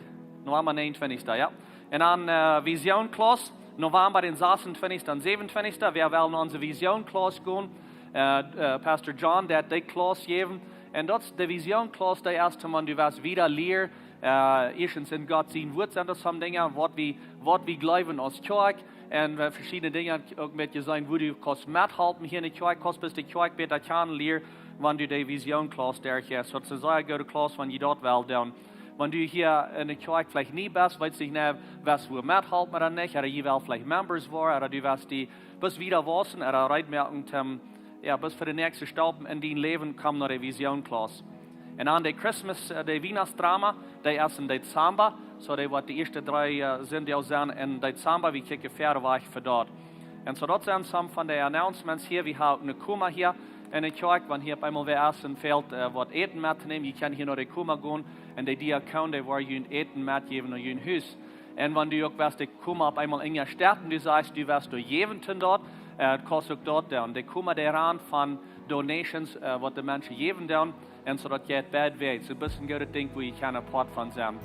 November näajenuntwintichste, jo. Un dan, äh, Vision Class, November de sasuntwintichste un säwenuntwintichste. Wie wellen onse Vision Class gonen. Äh, äh, Pastor John, dee woat dee Class jäwen. Un daut es de Vision Class, dee es, wan du west wada lieren, äh, ieeschtens en Gott sien Wuat sent doa some Dinja, waut wie, waut wie jleewen aus Kjoakj. Un, äh, veschiedne Dinja uk met jeseenen, woo du kaust methalpen hia en de Kjoakj, kaust bloos de Kjoakj bäta kjanen lieren, wan du de Vision Class derchjeist. Daut es eene sea goode Class, wan jie daut wellen doonen. Wan du hia en de Kjoakj veleicht nie best, weetst nich, nä, west woo methalpen ooda nich, ooda jie wellen veleicht Members woaren, ooda du west die bloos wada wausen, ooda reed moaken, toom, jo, bloos fa de näakjste Staup en dien Läwen, komm no de Vision Class. Un dan de Christmas, äh, de Wiehnachtsdrama, dee es en Dezamba, soo dee woat de ieeschte dree, äh, sent, dee sent en Dezamba, wie kjikjen ver wajch fa daut. Un soo, daut sent some von de Announcements hia. Wie haben eene Koma hia en de Kjoakj, wan hia opp eemol wäa es un fält, äh, waut Äten mettonämen. Jie kjennen hia no de Koma gonen un de Diakon, dee woat junt Äten metjäwen no jun Hus. Un wan du uk west de Koma opp eemol enjasteten, du sajchst, du west doa jäwen to daut, äh, kaust uk daut doonen. De Koma, dee rant von Donations, äh, waut de Menschen jäwen doonen. Un soo daut jeit beid Wäaj. Soo, daut es een goodet Dinkj, wua jie kjennen Poat von sennen.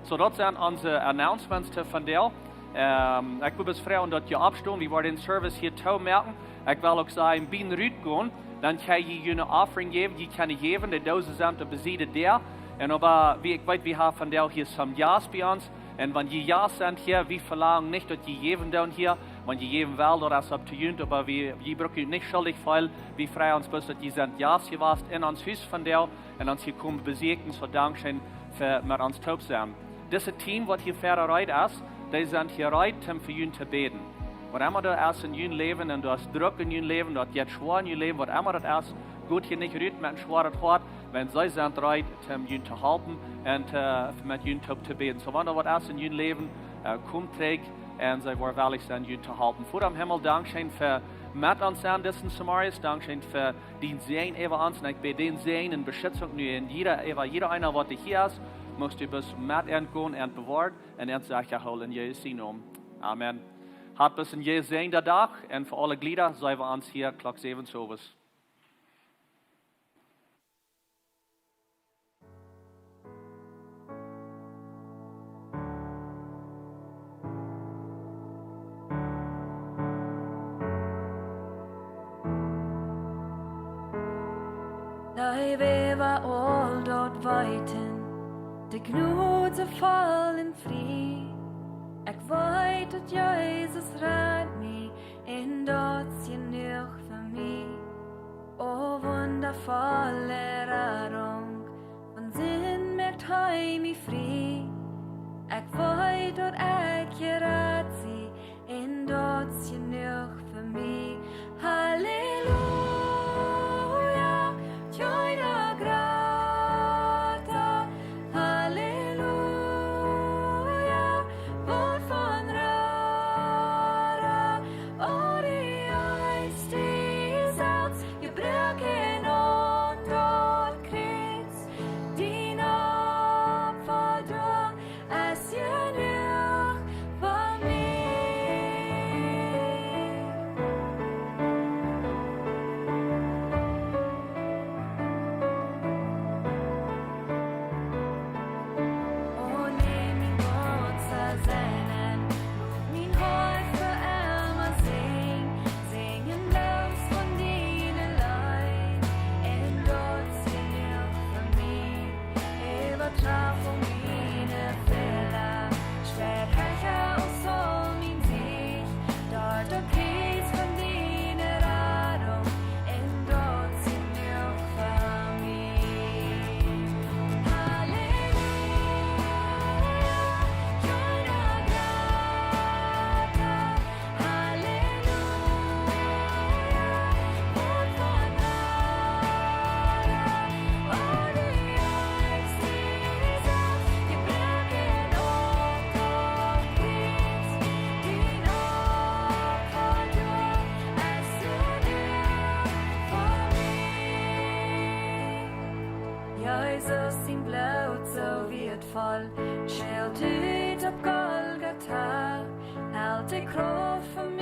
So, daut sent onse Announcements to vondoag. Ähm, ekj wull bloos froagen daut jie oppstonen. Wie woaren dän Service hia toomoaken. Ekj well uk sajen, biem rutgonen, dan kjenn jie june Offering jäwen, jie kjennen jäwen, de Doosen sent oppe Sied doa. Un oba, wie, ekj weet, wie haben vondoag hia some Jast bie ons. Un wan jie Jast sent hia, wie velangen nich daut jie jäwen doonen hia. Wan jie jäwen wellen, daut es up to junt, oba wie, jie brucken junt nich schuldich feelen. Wie freien ons bloos daut jie sent Jast jewast en ons Hus vondoag. Un ons hia komen besieekjen, so dankscheen fa met ons toop sennen. Dise Team waut hia wieda reed es, dee sent hia reed om fa junt to bäden. Waut emma daut es en jun Läwen, un daut es Druck en jun Läwen, daut jeit schwoa en jun Läwen, waut emma daut es, got hia nich rut met een schwoaret Hoat, wiels see sent reed om junt to halpen un, äh, met junt toop to bäden. So wan doa waut es en jun Läwen, äh, komt trigj un see woaren wellich sennen junt to halpen. Voda em Himmel, dankscheen fa met ons sennen disen Zemorjes, dankscheen fa dien Säajen äwa ons, un ekj bäd dän Säajen un Beschutzunk nu en jieda, äwa jieda eena waut hia es, muchst du bloos met an gonen un bewoaren un an secha hoolen en Jesus sienen Nomen. Amen. Habt bloos een jesäajenden Dach un fa aule Jlieda seenen wie ons hia Klock säwen Zowes. Dee wäa aul daut weeten, de Jnod see voll un frie. Ekj weet daut Jesus rat mie, un daut es jenuach fa mie. O wundavolle Radunk, von Sind moakt hee mie frie. Ekj weet daut ekj jerat sie, un daut es jenuach fa mie. Halleluja, Jehovah Jireh. Halleluja, Wort von Rara. O du hast die selbst jebroaken aun daut Kjriez. Dien Opfa doa es jenuach fa mie. O näm mien gaunzet Sennen, lot mien Hoat fa emma sinjen, sinjen bloos von diene Leew, un daut es jenuach fa mie. Äwa Trauer miene Fäla, schwoa hecha aus aul mien Sieg, doa daut Kjriez von diene Radunk, un daut es jenuach fa mie. Halleluja, Jehovah Jireh. Halleluja, Wort von Rara. O du hast die selbst jebroaken aun daut Kjriez. Dien Opfa doa es jenuach fa mie. Jesus sien Bloot soo wieetvoll, schelt ut opp Golgata, helt de Krauft von